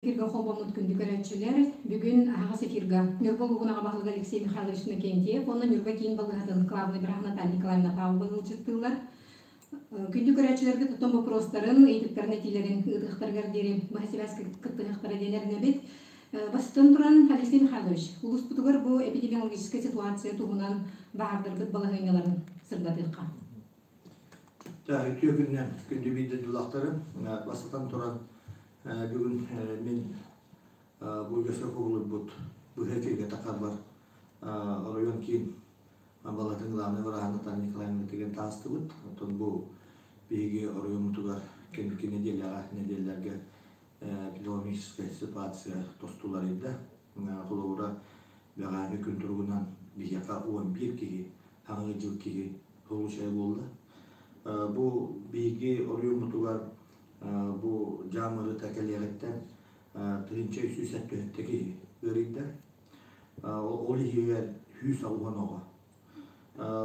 Эфиргэ холбоммут күндү көрөөччүлэр, бүгүн аһаҕас эфирга Ньурба улууһун аҕа баһылыга Алексей Михайлович Иннокентьев уонна Ньурба киин балыыһатын главный бырааһа Наталья Николаевна Павлова ыалдьыттыыллар. Күндү көрөөччүлэргэ туттан боппуруостарын, ыйытыктарын, этиилэрин ыытыахтарыгар диэри быһа сибээс кыттыһыахтара диэн эрэнэбит. Бастатан туран, Алексей Михайлович, улууспутугар бу эпидемиологическай ситуация туһунан баһаардарбыт балаһыанньаларын сырдатыахха. Үтүө күнүнэн күндү биир дойдулаахтарым, бастатан туран бүгүн мин бу үгэскэ кубулуйбут быһа эфиргэ тахарбар оройуон киин балатын главнай бырааһа Наталья Николаевна тигэн таастыбыт. Оттон бу биһиги оройуоммутугар кэнники нэдиэлэҕэ нэдиэлэлэргэ эпидемиологическай ситуация тостуларыйда. Холобура, бэҕэһээҥҥи күн туругунан биһиэхэ 11 киһи, хаҥыы дьыл киһи случайа буолла. Бу биһиги оройуоммутугар бу дьаам ырыта кэлиэҕиттэн 1377 киһи ыарыйда. Ол иһигэр 160 оҕо.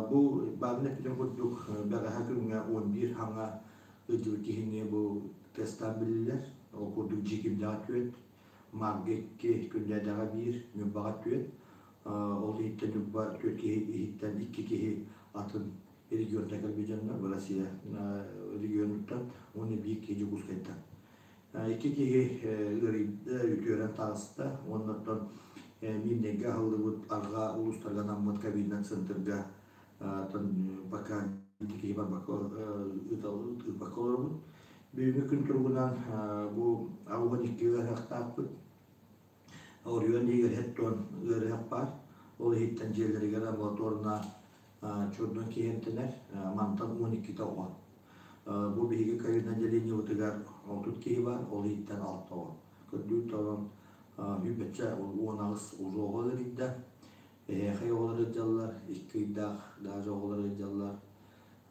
Бу баарын эппитим курдук бэҕэһээ күҥҥэ 11 хаҥа ыдьыбыт киһини бу тестаан биллилэр. Ол курдук Дьиикимдэҕэ түөрт, Марга икки, Күндээдэҕэ биир, Ньурбаҕа түөрт. Ол иһиттэн Ньурба түөрт киһи иһиттэн икки киһи атын регионтан кэлбит дьоннор, Россия регионуттан уонна биир киһи Дьокуускайтан. Икки киһи ыарыйда, үтүөрэн таҕыста уонна оттон Миирнэйгэ аһыллыбыт арҕаа улуустарга анаммыт ковиднай центрга пока киһи барбакка ыыппакка олоробут. Бүгүҥҥү күн туругунан бу 82 ыарыһахтаахпыт. Оройуон иһигэр һэттон ыарыһах баар. Ол иһиттэн дьиэлэригэр амбулаторна чуордун киһи эмтэнэр. Мантан 12-тэ оҕо. Бу биһиги ковид отделениебытыгар 30 киһи баар, ол иһиттэн 6 оҕо. Көрдүүр толон сүүрбэччэ 18 уже оҕо ыарыйда. Эһээхэй оҕолор ыалдьаллар, икки ыйдаах даже оҕолор ыалдьаллар.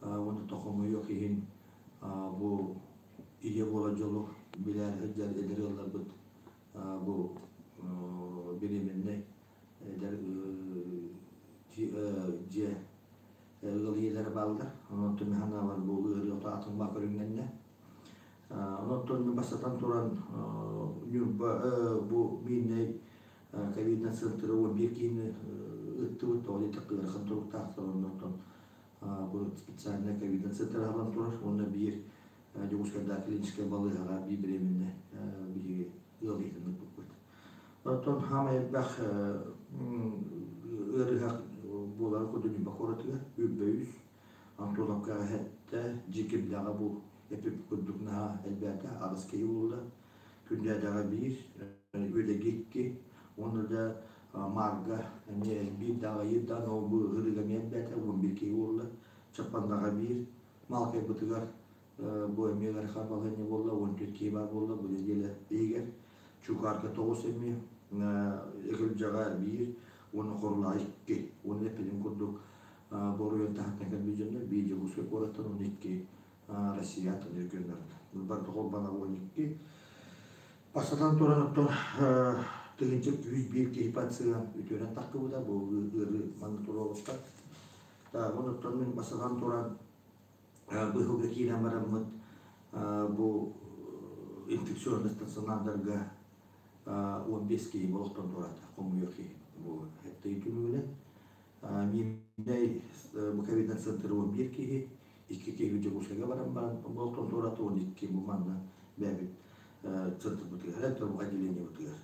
Уонна хомойуох иһин бу ийэ буолар дьолу билээри сылдьар эдэр ыалларбыт бу беременнай эдэр дьиэ ыал ийэлэрэ бааллар. Онон санаабар бу ыарыы атын баа көрүҥнэннэ. Онон бастатан туран Ньурба бу Миирнэй ковиднай центры 11 киһини ыыттыбыт, тоҕо диэтэххэ ыарахан туруктаахтар оннуттан бу специальный ковидный центр аһыллан турар уонна биир Дьокуускайдааҕы клиническэй балыыһаҕа биир беременнэ биһиги ыал иһитин ыыппыппыт. Оттон хаамай элбэх ыарыһах буоларын курдук Ньурба куоратыгар үрбэ үс, Антоновкаҕа сэттэ, Дьикимдэҕэ бу эпип курдук наһаа элбээтэ, аҕыс киһи буолла. Күндээдэҕэ биир, Үөдэги икки, уонна да Маарга эмиэ элбиир да аҕыйыыр да, но бу ыһырыыга эмиэ элбээтэ, 11 киһи буолла. Чаппандаҕа биир, Малкайбытыгар бу эмиэ ыарахан балаһыанньа буолла, 14 киһи баар буолла бу нэдиэлэ иһигэр. Чукаарга тоҕус эмиэ, Эгилдьэҕэ биир уонна Хорулаҕа икки. Уонна эппитим курдук бу оройуон таһыттан кэлбит дьоннор биир Дьокуускай куораттан уонна икки Россия атын регионнарыттан. Барыта холбоно 12. Бастатан туран оттон тыһыынча 101 киһи пациент үтүөрэн тахсыбыта бу ыарыы манна туруорбуттар. Онуттан мин бастатан туран быһылга киирэн бараммыт бу инфекционный стационардарга 15 киһи олохтон туораата, хомуйуох киһи бу эттей түмүгүнэн. Миирнэй бу ковидный центр 11 киһи, икки киһи Дьокуускайга баран баран олохтон туораата, 12 бу манна бэйэбит центрбытыгар, отделениебытыгар.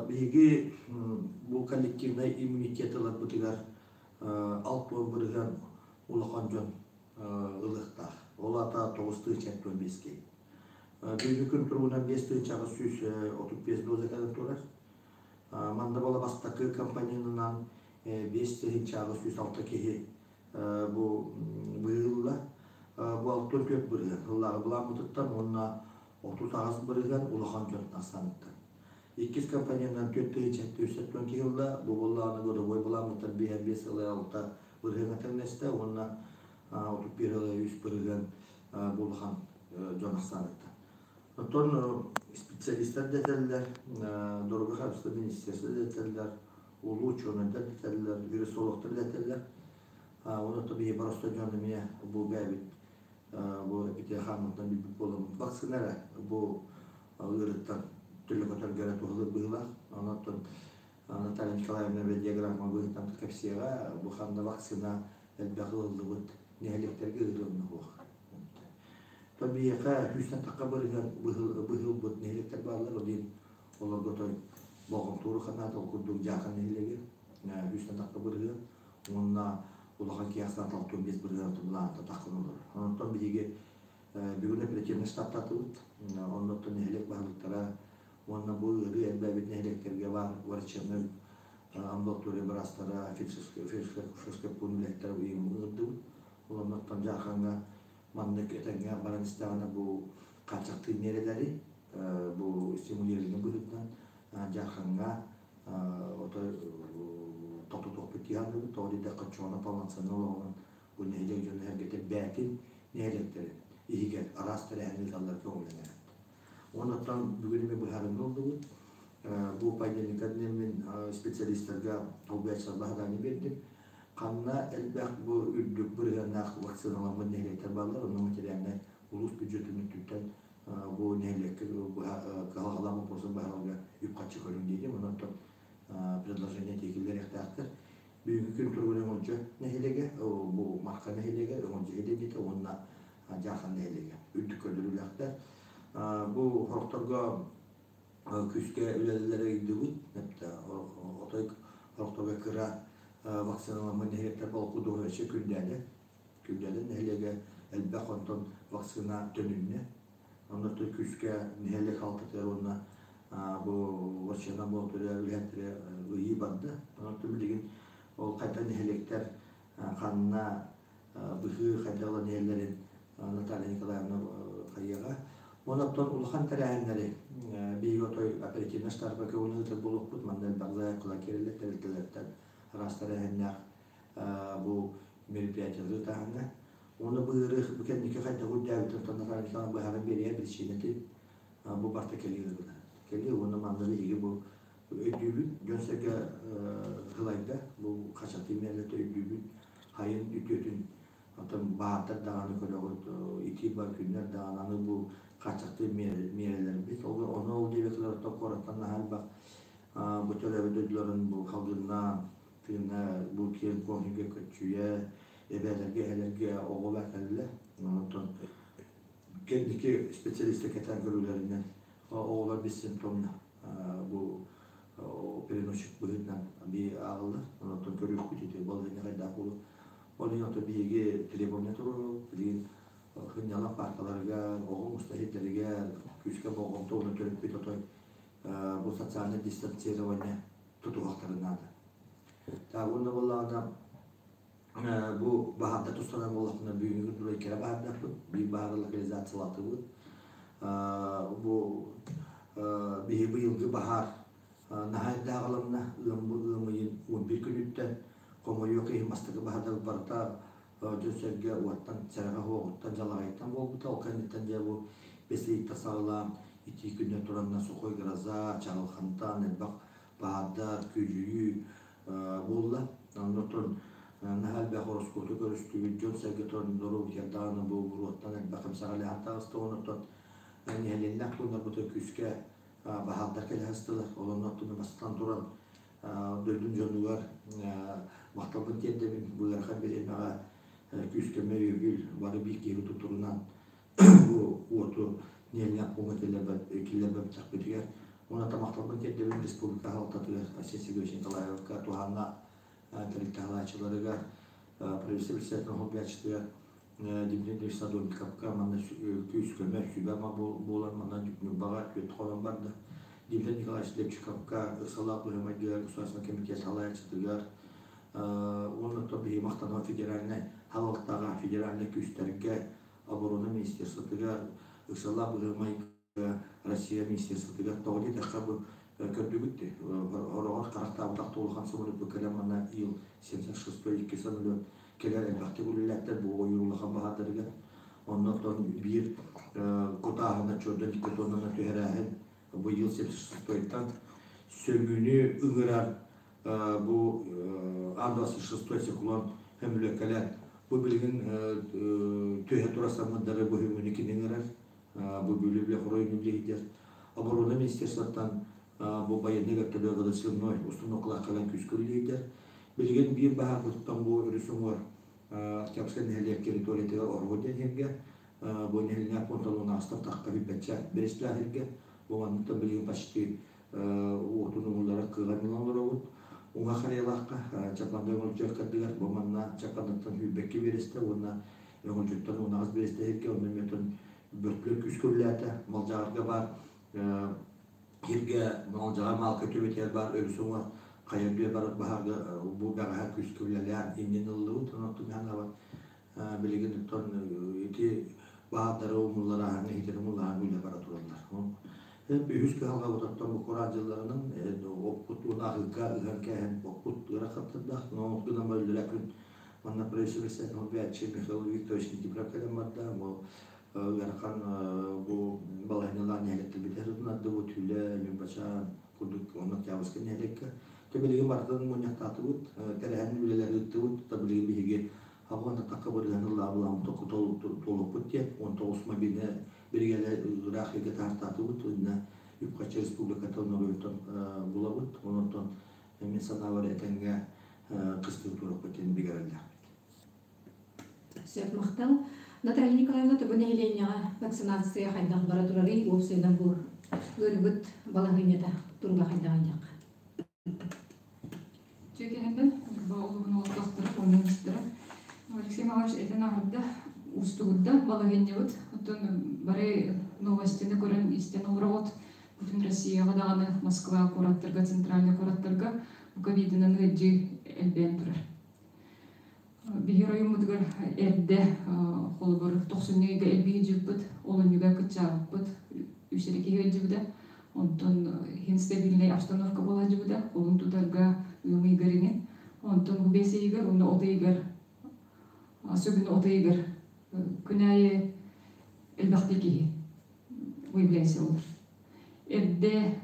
Биһиги бу коллективнай иммунитет ыларбытыгар 60% улахан дьон ылыахтаах. Ол аата 9 тыһыынча киһи. Бүгүҥҥү күн туругунан 5835 доза кэлэн турар. Манна буола бастакы компоненынан 5806 киһи бу быһыылла. Бу 64% ыллааҕы былааммытыттан уонна 38% улахан дьон ахсааныттан. Иккис компоненынан 4770 киһи ылла. Бу буоллаҕына годовой былааммыттан 5,6% тэҥнэстэ уонна 31,3% бу улахан дьон ахсааныттан. Оттон специалистар дэтэллэр, доруобуйа харыстабылын министерство дэтэллэр, улуу учуонайдар дэтэллэр, вирусологтар дэтэллэр. Онон биһи боростой дьон эмиэ бу бэйэбит бу эпидемия хаамыттан билбит буоламмыт вакцина эрэ бу ыарыттан. туһалыыр быһыылаах. Онон Наталья Николаевна диаграмма быһыытынан кэпсиэҕэ, бу ханна вакцина элбэх ылыллыбыт нэһилиэктэргэ ыытылынна суох. То биһиэхэ 100-тэн тахха бырыһыан быһылбыт нэһилиэктэр бааллар, ол иһин олорго той болҕомтууру ханаат, ол курдук Дьаахан нэһилиэгэ 100-тэн тахха бырыһыан уонна улахан киһи ахсаан 65 бырыһыан былаанта таххан олорор. Онтон биһиги бүгүн оперативный штабтаатыбыт, оннуттан нэһилиэк баһылыктара уонна бу ыарыы элбээбит нэһилиэктэргэ баар врачебнай амбулатория быраастара, фельдшерскай пуун үлэһиттэрэ ыйыммын ыҥырдыбыт. Ол оннуттан Дьаархаҥҥа маннык этэҥҥэ баран истэҕинэ бу хааччахтыыр миэрэлэри бу стимулирование быһыытынан Дьаархаҥҥа отой тохтотуохпут дии саныыбыт. Тоҕо диэтэххэ, оччоҕуна полноценный олоҕунан бу нэһилиэк дьоно эргэтэ бээтин нэһилиэктэрин иһигэр араас тэрээһин ыыталлар көҥүллэнэр. Онон бүгүн эмиэ быһаарыныы ыллыбыт. Бу понедельникка мин специалистарга солбуйааччыларга задание биэрдим. Ханна элбэх бу үрдүк бырыһыаннаах вакциналаммыт нэһилиэктэр бааллар, онно материальнай улуус бюджетын өттүттэн бу нэһилиэккэ кыһалҕалаах боппуруостары быһаарарга үп-харчы көрүҥ диэтим. Онон предложение тиэкиллэриэхтээхтэр. Бүгүҥкү күн туругунан Өҥөлдьө нэһилиэгэ, бу Марха нэһилиэгэ, Өҥөлдьө нэһилиэгэ уонна Дьаахан нэһилиэгэ үрдүк көрдөрүүлээхтэр. Бу сорохторго күүскэ үлэлэлэрэ ыйдыбыт. Отой сорохторго кыра вакциналаммыт нэһилиэктэр болкудуһуоччу Күндээдэ. Күндээдэ нэһилиэгэ элбэх онтон вакцина төнүннэ. Онно күүскэ нэһилиэк халтатыгар уонна бу вакцина буолтура үлэһиттэрэ ыйыы барда. Онон билигин ол хайда нэһилиэктэр ханна быһыы хайдах ылан иһэллэрин Наталья Николаевна хайыаҕа. Онон улахан тэрээһиннэри биһиги отой оперативнай штабка көҥүл ыытар буолуохпут. Манна элбэх заявкалар киирэллэр тэрилтэлэртэн араас тэрээһиннээх бу мероприятиелары ыытааһыҥҥа. Уонна бу ыарыы бу кэнники хайдах үрдээбитин Наталья Николаевна быһааран биэриэ биричиинэтин бу барыта кэлии ырыгына. Кэлии уонна манна биһиги бу өйдүүбүт, дьон-сэргэ ылайда, бу хачатыы миэрэлэртэ өйдүүбүт, хайын үтүөтүн оттон баһаардар даҕаны көрөҕүт, итии бар күннэр даҕаны аны бу хааччахтыыр миэрэлэрбит. Ол ону ол диэбэтилэр оттон куораттан наһаа элбэх бу төрөөбүт дойдуларын бу халгыннаан тыына бу киэҥ куоҥ көччүйэ эбээлэргэ эһэлэргэ оҕолор кэллэ. Онтон кэнники специалистар кэтээн көрүүлэринэн оҕолор бессимптомно бу переносчик быһыытынан бии ааҕыллар. Онтон көрүөхпүт ити балаһыанньа хайдах буолуо. Ол иһин ото биһиги требование туруорабыт. Билигин сынньалаҥ пааркаларыгар, оҕо муста сирдэригэр күүскэ болҕомто уонна төрөппүт отой бу социальное дистанцирование тутуһуохтарын наада. Так уонна буоллаҕына бу баһаардар тустарынан буоллахпына бүгүҥҥү күн кэрэ баһаардаахпыт, биир баһаары локализациялаатыбыт. Бу биһи быйылгы баһаар наһаа эрдэ аҕаланна, ыам ыам ыйын 11 күнүттэн хомойуох иһин бастакы баһаардар барыта дьон-сэргэ уоттан сэрэҕэ суоҕуттан дьалаҕайыттан буолбута. Ол кэнниттэн дьэ бу бэс ыйыттан саҕалаан итии күннэр тураннар сухой гроза, чаҕылхантан элбэх баһаардар, күдьүйүү буолла. Оннуттан наһаа элбэх ороскуоту көрүстүбүт, дьон-сэргэ туран доруобуйа даҕаны бу буруоттан элбэх эмсэҕэлэһэн таҕыста. Оннуттан нэһилиэнньэлээх пууннарбыта күүскэ баһаардар кэлэ сыстылар. Ол оннуттан бастатан туран дойдум дьонугар махталбын тиэрдэбин. Бу ыарахан бириэмэҕэ күүс-көмө өйөбүл бары биир киһи тутурунан бу уоту нэһилиэнньэлээх пууҥҥа киллэрбэтэхпитигэр уонна махталбын тиэрдэбин республика салалтатыгар Айсен Сергеевич Николаевка туһааннаах тэрилтэ салайааччыларыгар правительство председателин солбуйааччытыгар Дмитрий Андреевич Садовниковка манна күүс-көмө сүбэ-ама буолан манна Ньурбаҕа түөрт хонон барда. Дмитрий Николаевич Лепчиковка ыксалаах быһыы-майгыга государственнай комитет салайааччытыгар уонна то биһиги махтанабыт федеральнай салалтаҕа, федеральнай күүстэргэ, оборона министерствотыгар, ыксалаах быһыы-майгыга Россия министерствотыгар тоҕо диэтэххэ бу көрдүгүт дии хороҕор харахтаабатах улахан самолет кэлэн манна ил 76 икки самолет кэлэр элбэхтик үлэлээттэр бу ойуур улахан баһаардарыгар оннотон биир кутааһына чордон икки тоннаны түһэрээһин бу ил 76-тан сөҥүүнү ыҥырар бу Ан-26 циклон көмүлүөккэлэр бу билигин түһэ тура саммыттары бу хүҥүнү кини ыҥырар бу Бүлүү Блехорой билигитер оборона министерствоттан Бу байыаннай вертолет водосъемной установкалаах кэлэн күүскэ үлэлиирдэр. Билигин биир баһаарбытыттан бу өрүс уҥуор Октябрьскай нэһилиэк территориятыгар Ороһу диэн сиргэ бу нэһилиэнньэ пуонталунаастан тахха билбэтчэ биэстээх сиргэ бу манныттан билигин почти уотун умуллара кыаҕан ылан олоробут. Уҥа Харыйалаахха Чапанга өҥөлдьүөх кардыгар бу манна Чапандаттан сүүрбэккэ биэрэстэ уонна Өҥөлдьүттэн 18 биэрэстэ сиргэ онно эмиэ бөртүлэр күүскэ үлэлээтэ. Малдьаҕарга баар Сиргэ Малдьаҕар Маалка түбэтигэр баар өрүс уҥа хайа үрдүгэр барар баһаарга бу бэҕэһээ күүскэ үлэлээн иннин ыллыбыт. Онон туһанаабат билигин оттон ити баһаардары умулларааһыҥҥа иһитин умуллааһыҥҥа үлэ бара тураллар. Үһүс кыһалҕабыт оттон бу кураан дьылларынан оппут уонна аһыыка ыһан кээһэн оппут ыарахаттардаах. Но гынан үлэлээ күн манна правительство бэччи Михаил Викторович Никифоров кэлэн барда. Ыарахан бу балаһыанньалаах нэһилиэктэрбитигэр сытынардыбыт, Үлэ, Ньурбачаан курдук уонна Октябрьскай нэһилиэккэ. Тэ билигин барытын мунньахтаатыбыт, тэрээһин үлэлэри ыыттыбыт. Та билигин биһиги абылантаттакка бырыһыан ыллаабылаам туолукпут диэн 19 мобильнай биригээдэ ыраах ыйга таһартаатыбыт. Уонна үп-харчы республиката норуотун булабыт. Онон мин санаабар этэҥҥэ кыстык туруохпут диэн бигэрэллээхпит. Сөп, махтал. Наталья Николаевна, тугу нэһилиэнньэҕэ вакцинация хайдах бара турарый, уопсайынан бу ыарыыбыт балаһыанньата туруга хайдаҕын диэххэ. Чүкэһинэн Ньурба улууһун олохтоохторо, коммунистара Алексей Михайлович этэн аһарда, уустугурда балаһыанньабыт. Оттон бары новостины көрөн истэн олороҕут. Бүтүн Россияҕа даҕаны Москва куораттарга, центральный куораттарга ковидынан ыалдьыы элбээн турар. Биһи оройуоммутугар эрдэ холобур тохсунньу ыйга элбии дьыппыт, олунньуга кыччаабыппыт, үс эрэ киһи ыалдьыбыта. Онтон иһин стабильнай обстановка буола дьыбыта, олун тутарга ыам ыйыгар иҥин. Онтон бу бэс ыйыгар уонна от ыйыгар, особенно от ыйыгар күн аайы элбэхтии киһи выявляйся олор. Эрдэ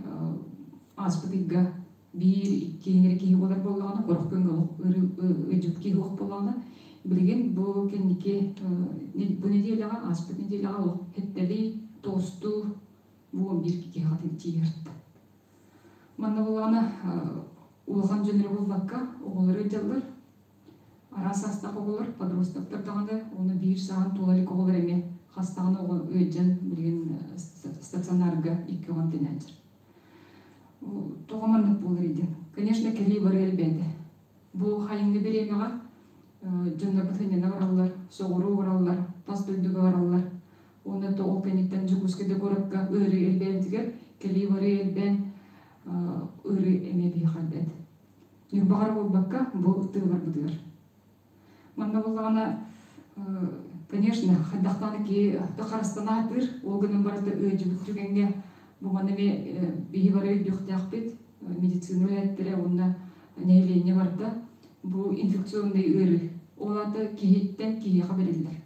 ааспыт ыйга биир икки иҥэр киһи буолар буоллаҕына, орох күҥҥэ олох ыдьыт киһи уох буоллаҕына, билигин бу кэнники бу нэдиэлэҕэ, ааспыт нэдиэлэҕэ олох хэттэлий, тоҕустуу бу 11 киһи хатын тиийэрт. Манна буоллаҕына улахан дьон эрэ буолбакка, оҕолору ыдьаллар, араас саастаах оҕолор, подростоктар даҕаны, уонна биир сааһын туола илик оҕолор эмиэ хас даҕаны оҕо ыалдьан билигин стационарга икки оҕон тэнээччир. Тоҕо маннык буолар диэн. Конечно, кэлии бары элбээтэ. Бу хайыҥҥы бириэмэҕэ дьоннорбут сынньана бараллар, соҕуруу бараллар, тас дойдуга бараллар. Уонна то ол кэнниттэн Дьокуускайда куоракка ыарыы элбээбитигэр кэлии барыы элбээн ыарыы эмиэ биһиэхэ элбээтэ. Ньурбаҕа эрэ буолбакка, бу тыаларбытыгар. Манна буоллаҕына, конечно, хайдахтаан киһи харыстанаатыыр, ол гынан барыта ыалдьыбыт түгэҥҥэ бу манна эмиэ биһи бары өйдүөхтээхпит, медицина үлэһиттэрэ уонна нэһилиэнньэ барыта бу инфекционный ыарыы. Ол аата киһиттэн киһиэхэ бэриллэр.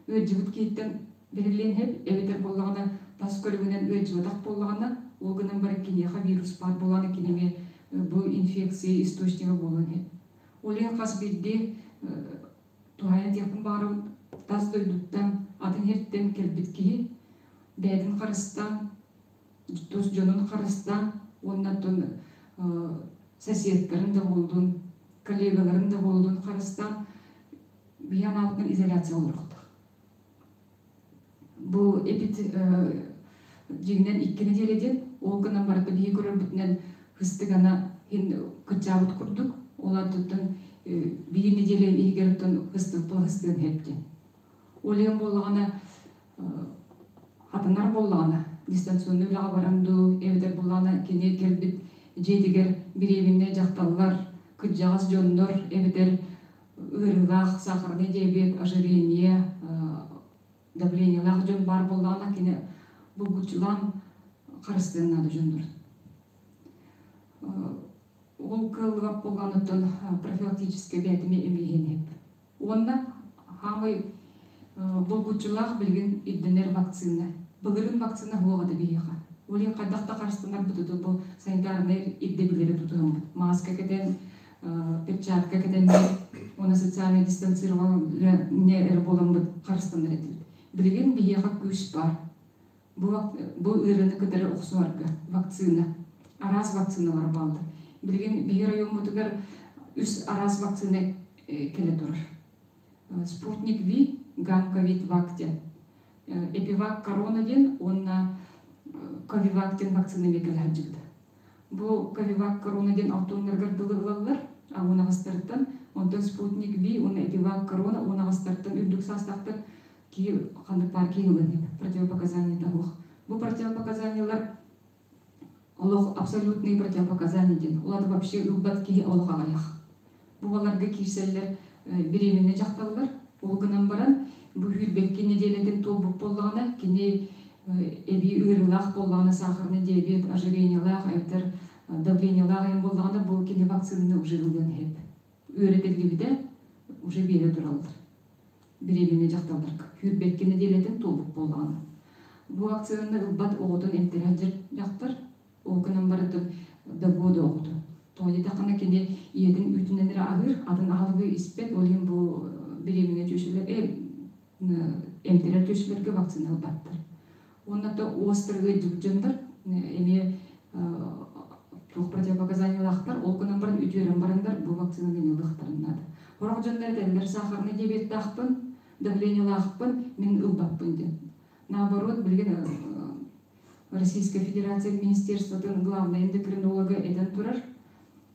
Ыалдьыбыт киһиттэн бэриллиэн сөп, эбэтэр буоллаҕына тас көрүҥүнэн ыалдьыбатах буоллаҕына, ол гынан баран киниэхэ вирус баар буоллаҕына кини эмиэ бу инфекция источнига буолуон сөп. Ол иһин хас биирдии туһаайан этиэхпин баҕарабын, тас дойдуттан, атын сиртэн кэлбит киһи бэйэтин харыстаан, тус дьонун харыстаан уонна оттон соседтарын да буоллун, коллегаларын да буоллун харыстаан биһи анаабытынан изоляция олоруохтаах. Бу эпид дьиҥинэн икки нэдиэлэ диэн, ол гынан барыта биһи көрөрбүтүнэн хыстыгана иһин кыччаабыт курдук, ол аттыттан биир нэдиэлэ иһигэр оттон хыстык хыстыан сөп диэн. Ол иһин буоллаҕына хатанар буоллаҕына дистанционный үлэҕэ баран дуу, эбэтэр буоллаҕына кини кэлбит дьиэтигэр бириэминнэй дьахталлар, кырдьаҕас дьоннор эбэтэр ыарыылаах сахарный диабет, ожирение, давлениелаах дьон баар буоллаҕына кини булгуччулаан харыстыан наада дьоннорун. Ол кыаллыбат буоллаҕына профилактическай бэйэтими эмиэһин Уонна хаамай булгуччулаах билигин ирдэнэр вакцина. Былырыын вакцина суох этэ биһиэхэ. Ол иһин хайдах да харыстанарбыт бу санитарнай ирдэбиллэри тутуһаммыт. Мааска кэтэн, перчатка кэтэн уонна социальное дистанцирование эрэ буоламмыт харыстанар этибит. Билигин биһиэхэ күүс баар. Бу, бу ыарыыны кытары охсуһарга вакцина. Араас вакциналар бааллар. Билигин биһи райоммутугар үс араас вакцина кэлэ турар. Спутник Ви, Гамковид Вак диэн. Эпивак Корона диэн уонна Ковивак диэн вакцина эмиэ кэлэ сылдьыбыта. Бу Ковивак Корона диэн алтуоннарыгар дылы ылаллар, уон аҕыстарыттан. Онтон Спутник Ви уонна Эпивак Корона 10 аҕыстарыттан үрдүк саастаахтар киһи ханнык баар киһи ылыан сөп. Противопоказания суох. Бу противопоказаниялар олох абсолютные противопоказания диэн. Ол аата вообще ылбат киһи олох аҕыйах. Бу баларга киирсэллэр беременна дьахталлар. Ол гынан баран бу 22 нэдиэлэтин туолбут буоллаҕына, кини эбии ыарыылаах буоллаҕына, сахарный диабет, ожирениелаах, эбэтэр давлениелаах эҥин буоллаҕына, бу кини вакцинаны уже ылыан сөп. Үөрэтиллибитэ уже биэрэ тураллар. Беременна дьахталларга. 22 нэдиэлэтин туолбут буоллаҕына. Бу вакцинаны ылбат оҕотун эмтэрэ дьахтар, ол гынан барытын до года оҕото. Тоҕо диэтэххинэ кини ийэтин үүтүнэн эрэ аһыыр, атын аһылыгы испэт, ол иһин бу беременна чүөчэлэр эмтэрэр чүөчэлэргэ вакцина ылбаттар. Уонна то острый ыалдьыбыт дьоннор эмиэ туох противопоказаниялаахтар, ол гынан баран үтүөрэн бараннар бу вакцинаны эмиэ ылыахтарын наада. Сорох дьоннор этэллэр сахарный диабеттаахпын, давлениелаахпын, мин ылбаппын диэн. Наоборот, билигин Российская Федерация Министерствотын главный эндокринолога этэн турар,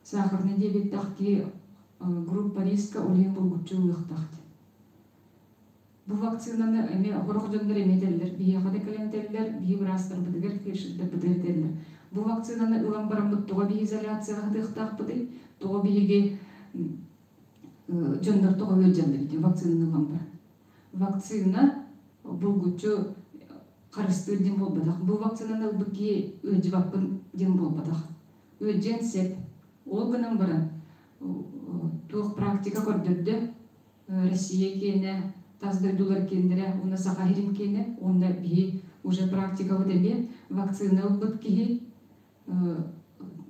сахарный диабеттаах киһи группа риска ол иһин булгуччу ылыахтаах диэн. Бу вакцинаны эмиэ сорох дьоннор эмиэ этэллэр, биһиэхэ да кэлэн этэллэр, биһи быраастарбытыгар, фельдшердарбытыгар этэллэр. Бу вакцинаны ылан бараммыт тоҕо биһи изоляцияҕа сытыахтаахпытый, тоҕо биһиги дьоннор тоҕо ыалдьаллар ити вакцинаны ылан баран. Вакцина булгуччу харыстыыр диэн буолбатах. Бу вакцинаны ылбыт киһи ыалдьыбаппын диэн буолбатах. Ыалдьыан сөп. Ол гынан баран туох практика көрдөрдө, Россия киэнэ, тас дойдулар киэннэрэ уонна Саха сирин киэнэ уонна биһи уже практикабыт эмиэ вакцина ылбыт киһи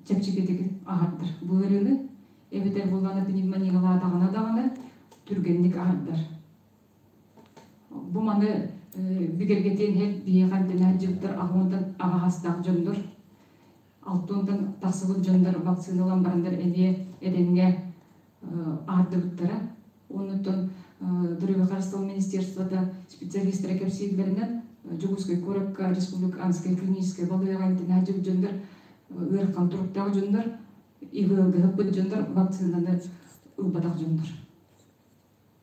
чэпчэкитик аһардар. Бу ыарыыны эбэтэр буоллаҕына пневмониялаатаҕына даҕаны түргэнник аһардар. Бу маны бигэргэтиэн иһин биһиэхэ эмтэнэ сылдьыбыттар аҕыонтан аҕаһастаах дьоннор 60-тан тахсыбыт дьоннор вакцина ылан бараннар эмиэ этэҥҥэ аһардыбыттара. Оннуттан Здоровье харыстабыл министерствота специалистара кэпсииллэринэн Дьокуускай куоракка республиканскай клиническай балыыһаҕа эмтэнэ сылдьыбыт дьоннор ыарахан туруктаах дьоннор ИВЛ-га дьоннор вакцинаны ылбатах дьоннор.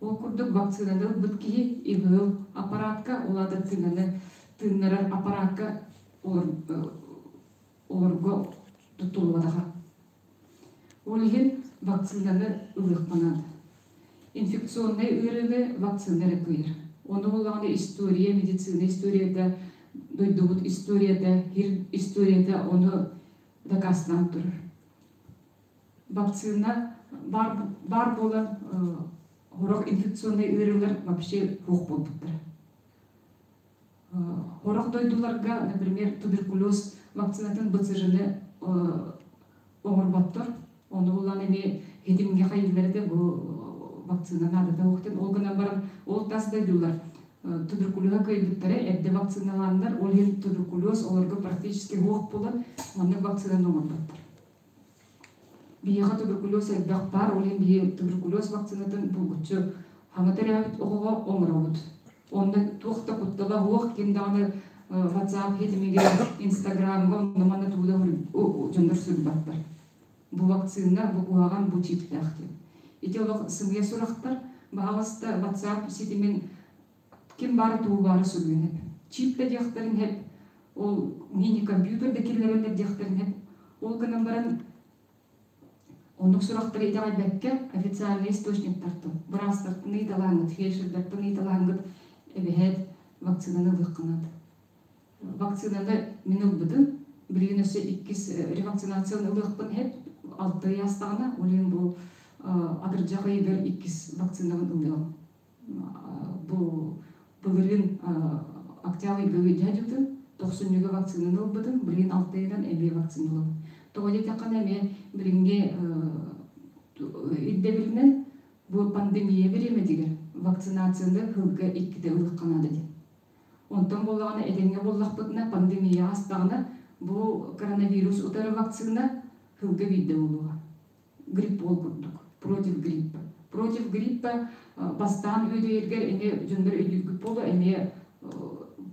Ол курдук вакцинаны ылбыт киһи ИВЛ аппаратка, ол аата тыынаны тыыннарар аппаратка олорго туттуллубатаҕа. Ол иһин вакцинаны ылыахха наада. Инфекционнай ыарыыны вакцина эрэ кыайар. Ону буоллаҕына история, медицина историята, дойдубут историята, хир историята ону дакаастаан турар. Вакцина баар, баар буолан сорох инфекционнай ыарыылар вообще суох буолбуттара. Сорох дойдуларга, например, туберкулез вакцинатын БЦЖны оҥорботтор. Ону булан эмиэ хитимҥэ хайыыллар этэ бу вакцина наадата суох диэн. Ол гынан баран ол тас дойдулар туберкулеза кыайбыттара эрдэ вакциналааннар, ол иһин туберкулез олорго практически суох буолан маннык вакцинаны оҥорботтор. Биһиэхэ туберкулез элбэх баар, ол иһин биһи туберкулез вакцинатын булгуччу хаҥа төрөөбүт оҕоҕо оҥоробут. Онно туох да куттала суох, ким даҕаны WhatsApp хитимигэр, Инстаграмҥа онно манна тугу да дьоннор суруйбаттар. Бу вакцина, бу куһаҕан, бу чиптээх диэн. Ити олох сымыйа сурахтар. Баһаҕаста WhatsApp ситимин ким баара тугу баара суруйан эп. Чип да диэхтэрин эп, ол мини-компьютер да киллэрэллэр диэхтэрин эп. Ол гынан баран оннук сурахтары итэҕэйбэккэ официальный источниктартан, быраастартан ыйыталааҥҥыт, фельдшердартан ыйыталааҥҥыт эбэһээт вакцинаны ылыахха наада. Вакцинаны мин ылбытым. Билигин өссө иккис ревакцинацияны ылыахпын иһит 6 ый аастаҕына, ол иһин бу атырдьах ыйыгар иккис вакцинабын ылыам. Бу былырыын октябрь ыйга ыйдьа тохсунньуга вакцинаны ылбытым, билигин 6 ыйынан эмиэ вакцина ылабын. Тоҕо диэтэххинэ эмиэ билиҥҥи ирдэбилинэн бу пандемия бириэмэтигэр вакцинацияны сылга иккитэ ылыахха наада диэн. Онтон буоллаҕына этэҥҥэ буоллахпытына пандемия аастаҕына. Бу коронавирус утары вакцина сылга биирдэ буолуоҕа. Грипп ол курдук. Против гриппа. Против гриппа бастаан үөдэйэргэр эмиэ дьоннор өйдүүргүт буолуо, эмиэ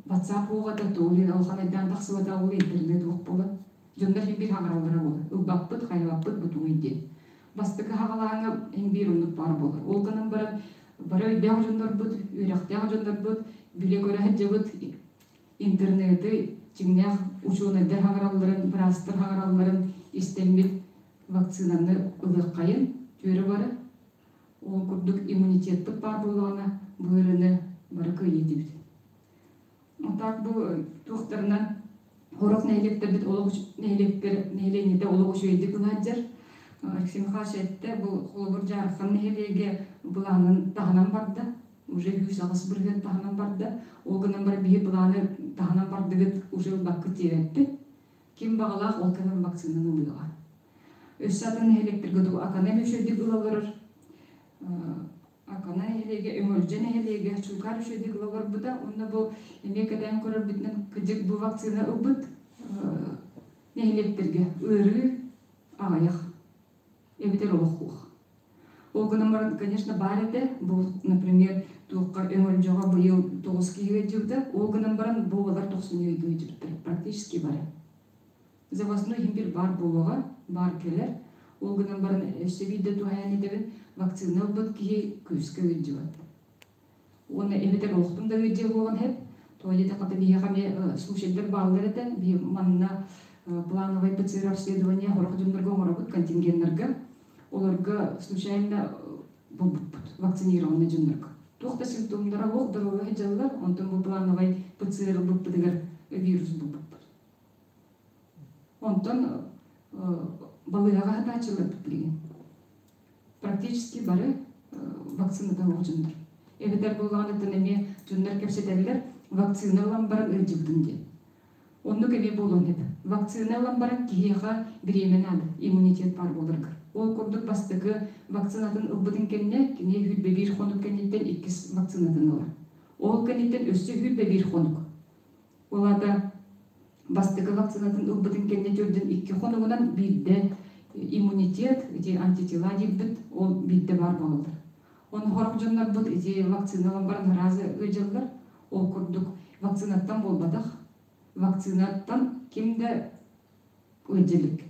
WhatsApp уоҕата туолин улахан айдаан тахсыбата ол интернет уох буола. Дьоннор иһин биир хаҥараллара буолар. Ылбаппыт, хайабаппыт бутугуй диэн. Бастакы хаҕалааҥҥа иһин биир оннук баар буолар. Ол гынан баран бары өйдөөх дьоннорбут, үөрэхтээх дьоннорбут билэ-көрө сылдьабыт интернеты дьиҥнээх учуонайдар хаҥаралларын, быраастар хаҥаралларын истэммит вакцинаны ылыаххайын түөрэ бары. Ол курдук иммунитеппыт баар буоллаҕына бу ыарыыны бары кыайыы этибит. Так бу туохтарынан Хорох нэһилиэктэрбит олох нэһилиэктэр нэһилиэнньэтэ олох үчүгэйдик ылаадьар. Алексей Михайлович эттэ, бу холобур Дьаархан нэһилиэгэ былаанын таһынан барда. Уже 108% таһынан барда. Ол гынан баран биһи былааны таһынан бардыгыт уже ылбаккыт диэбэппит. Ким баҕалаах ол кэлэн вакцинаны ылыаҕа. Өссө атын нэһилиэктэргэ Акана үчүгэйдик ылаллар. Акана нэһилиэгэ, Өҥөлдьө нэһилиэгэ Чуукаар үчүгэйдик ыла олорбута. Уонна бу эмиэ кэтээн көрөрбүтүнэн кыдьык бу вакцина ылбыт нэһилиэктэргэ ыарыы аҕыйах эбэтэр олох суох. Ол гынан баран, конечно, баар этэ. Бу, например, туохха Өҥөлдьөҕө быйыл 9 киһи ыалдьыбыта. Ол гынан баран, бу оҕолор тохсунньу ыйга ыалдьыбыттар. Практически бары. Завозной иһин бир баар буолуоҕа, баар кэлэр. Ол гынан баран өссө биирдэ туһаайан этэбин, вакцина ылбыт киһи күүскэ ыалдьыбат. Уонна эбэтэр олохтун да ыалдьыа буолан иһэт, тоҕо диэтэххэ биһиэхэ эмиэ случайдар бааллар этэ. Биһи манна плановай ПЦР обследование сорох дьоннорго оҥоробут, контингеннарга. Олорго случайно булбуппут вакцинированный дьоннорго. Туох да симптомнара суох, здоровье сылдьаллар, онтон бу плановай ПЦР ылбыппытыгар вирус булбуппут. Онтон балыыһаҕа сытааччыларбыт билигин практически бары вакцината суох дьоннор. Эбэтэр буоллаҕына эмиэ дьоннор кэпсэтэллэр вакцина ылан баран ыалдьыбытым диэн. Оннук эмиэ буолуон сөп. Вакцина ылан баран киһиэхэ бириэмэ наада, иммунитет баар буоларыгар. Ол курдук бастакы вакцинатын ылбытын кэннэ кини 101 хонук кэнниттэн иккис вакцинатын ылар. Ол кэнниттэн өссө 101 хонук. Ол аата бастакы вакцинатын ылбытын кэннэ төрдүн икки хонугунан биирдэ иммунитет, ити антитела диирбит, ол биирдэ баар буолаллар. Ону сорох дьоннорбут ити вакцина ылан баран сразу ыалдьаллар. Ол курдук вакцинаттан буолбатах. Вакцинаттан ким да ыалдьа илик.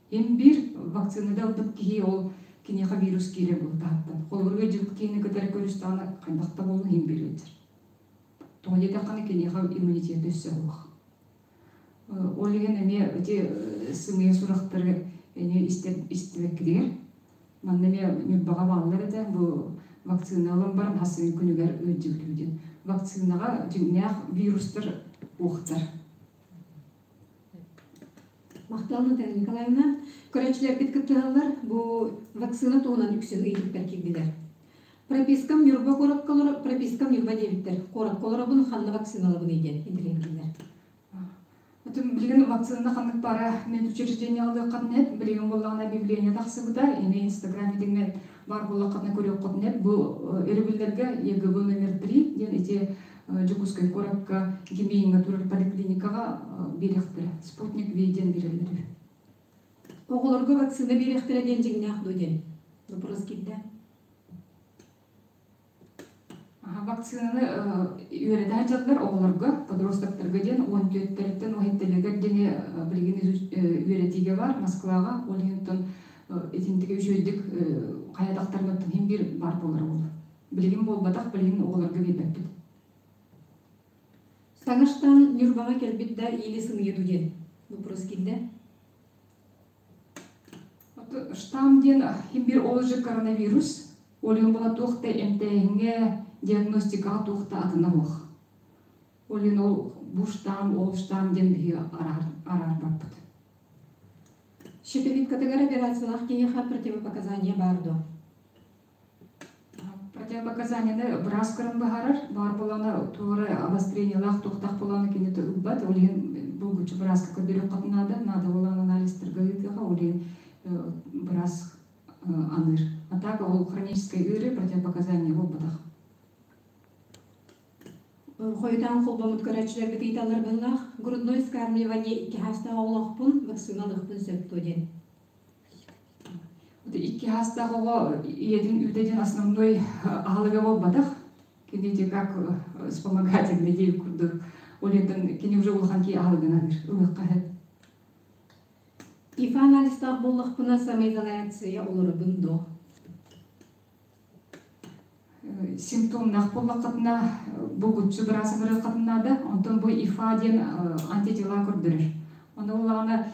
Им биир вакцинада ылбыт киһи ол киниэхэ вирус киирэр буолтаһыттан. Холобур ыалдьыбыт киһини кытары көрүстэҕинэ хайдах да буоллун иһин биир ыалдьар. Тоҕо диэтэххинэ киниэхэ иммунитета өссө суох. Ол иһин эмиэ ити сымыйа сурахтары эмиэ истибэккитигэр манна эмиэ Ньурбаҕа бааллар этэ бу вакцина ылан баран хас ый күнүгэр ыалдьыбыт диэн. Вакцинаҕа дьиҥнээх вирустар уохтар. Махтал Наталья Николаевна. Көрөөччүлэрбит кыттыһаллар. Бу вакцина туһунан үксүн ыйытыктар киирдилэр. Пропискам Ньурба куоракка пропискам Ньурба диэбиттэр. Куоракка олоробун, ханна вакциналабыный диэн интэриэһиргииллэр. Отун билигин вакцина ханнык бара медучреждение алыаххытын эт, билигин буоллаҕына объявление тахсыбыта, ини Инстаграм итиннэ бар буоллаххытына көрүөххүтүн эт. Бу өрөбүллэргэ ЕГБ номер 3 диэн ити Дьокуускай куоракка Гимеиҥҥа турар поликлиникаҕа биэриэхтэрэ. Спутник V диэн биэрэллэр үһү. Оҕолорго вакцина биэриэхтэрэ диэн дьиҥнээх дуо диэн вопрос киирдэ. Вакцинаны үөрэтэ сылдьаллар оҕолорго, подростоктарга диэн 14-тэриттэн 17-лэригэр диэни билигин үөрэтиигэ бар Москваҕа. Ол иһин итинтигэ үчүгэйдик хайатахтарыттан иһин биир бар буолара буолуо. Билигин буолбатах, билигин оҕолорго биэрбэппит. Саҥаштан Ньурбаҕа кэлбит да или сымыйа дуу диэн вопрос киирдэ. Штамм диэн иһин биир ол же коронавирус, ол иһин була туох да эмтээһиҥҥэ, диагностикаҕа туох да атына суох. Ол иһин ол бу штамм, ол штамм диэн биһиги араарбаппыт. Щитовидкатыгар операциялаах киһиэхэ противопоказания баар дуо? Противопоказанияны быраас көрөн быһаарар. Баар буолана туора обострениелаах туохтаах буолана кини ылбат. Ол иһин булгуччу бырааска көрдөрүөххэ наада. Наада буолан анализтарга ыытыаха. Ол иһин быраас аныыр. А так ол хроническай ыарыы противопоказания буолбатах. Хойутаан холбоммут көрөөччүлэрбит ыйыталлар быһыылаах. Грудной вскармливание икки хаастаах оҕолоохпун, вакцина ылыахпын сөп дуо диэн. Икки хаастаах оҕо ийэтин үүтэ диэн основной аһылыга буолбатах. Кини ити как вспомогательный диир курдук. Ол иһин кини уже улахан киһи аһылыгын аһыыр, ылыахха сөп. ИФА анализтаах буоллахпына самоизоляция олоробун дуо? Симптомнаах буоллаххытына булгуччу быраас ыҥырыаххытын наада. Онтон бу ИФА диэн антитела көрдөрөр. Ону буоллаҕына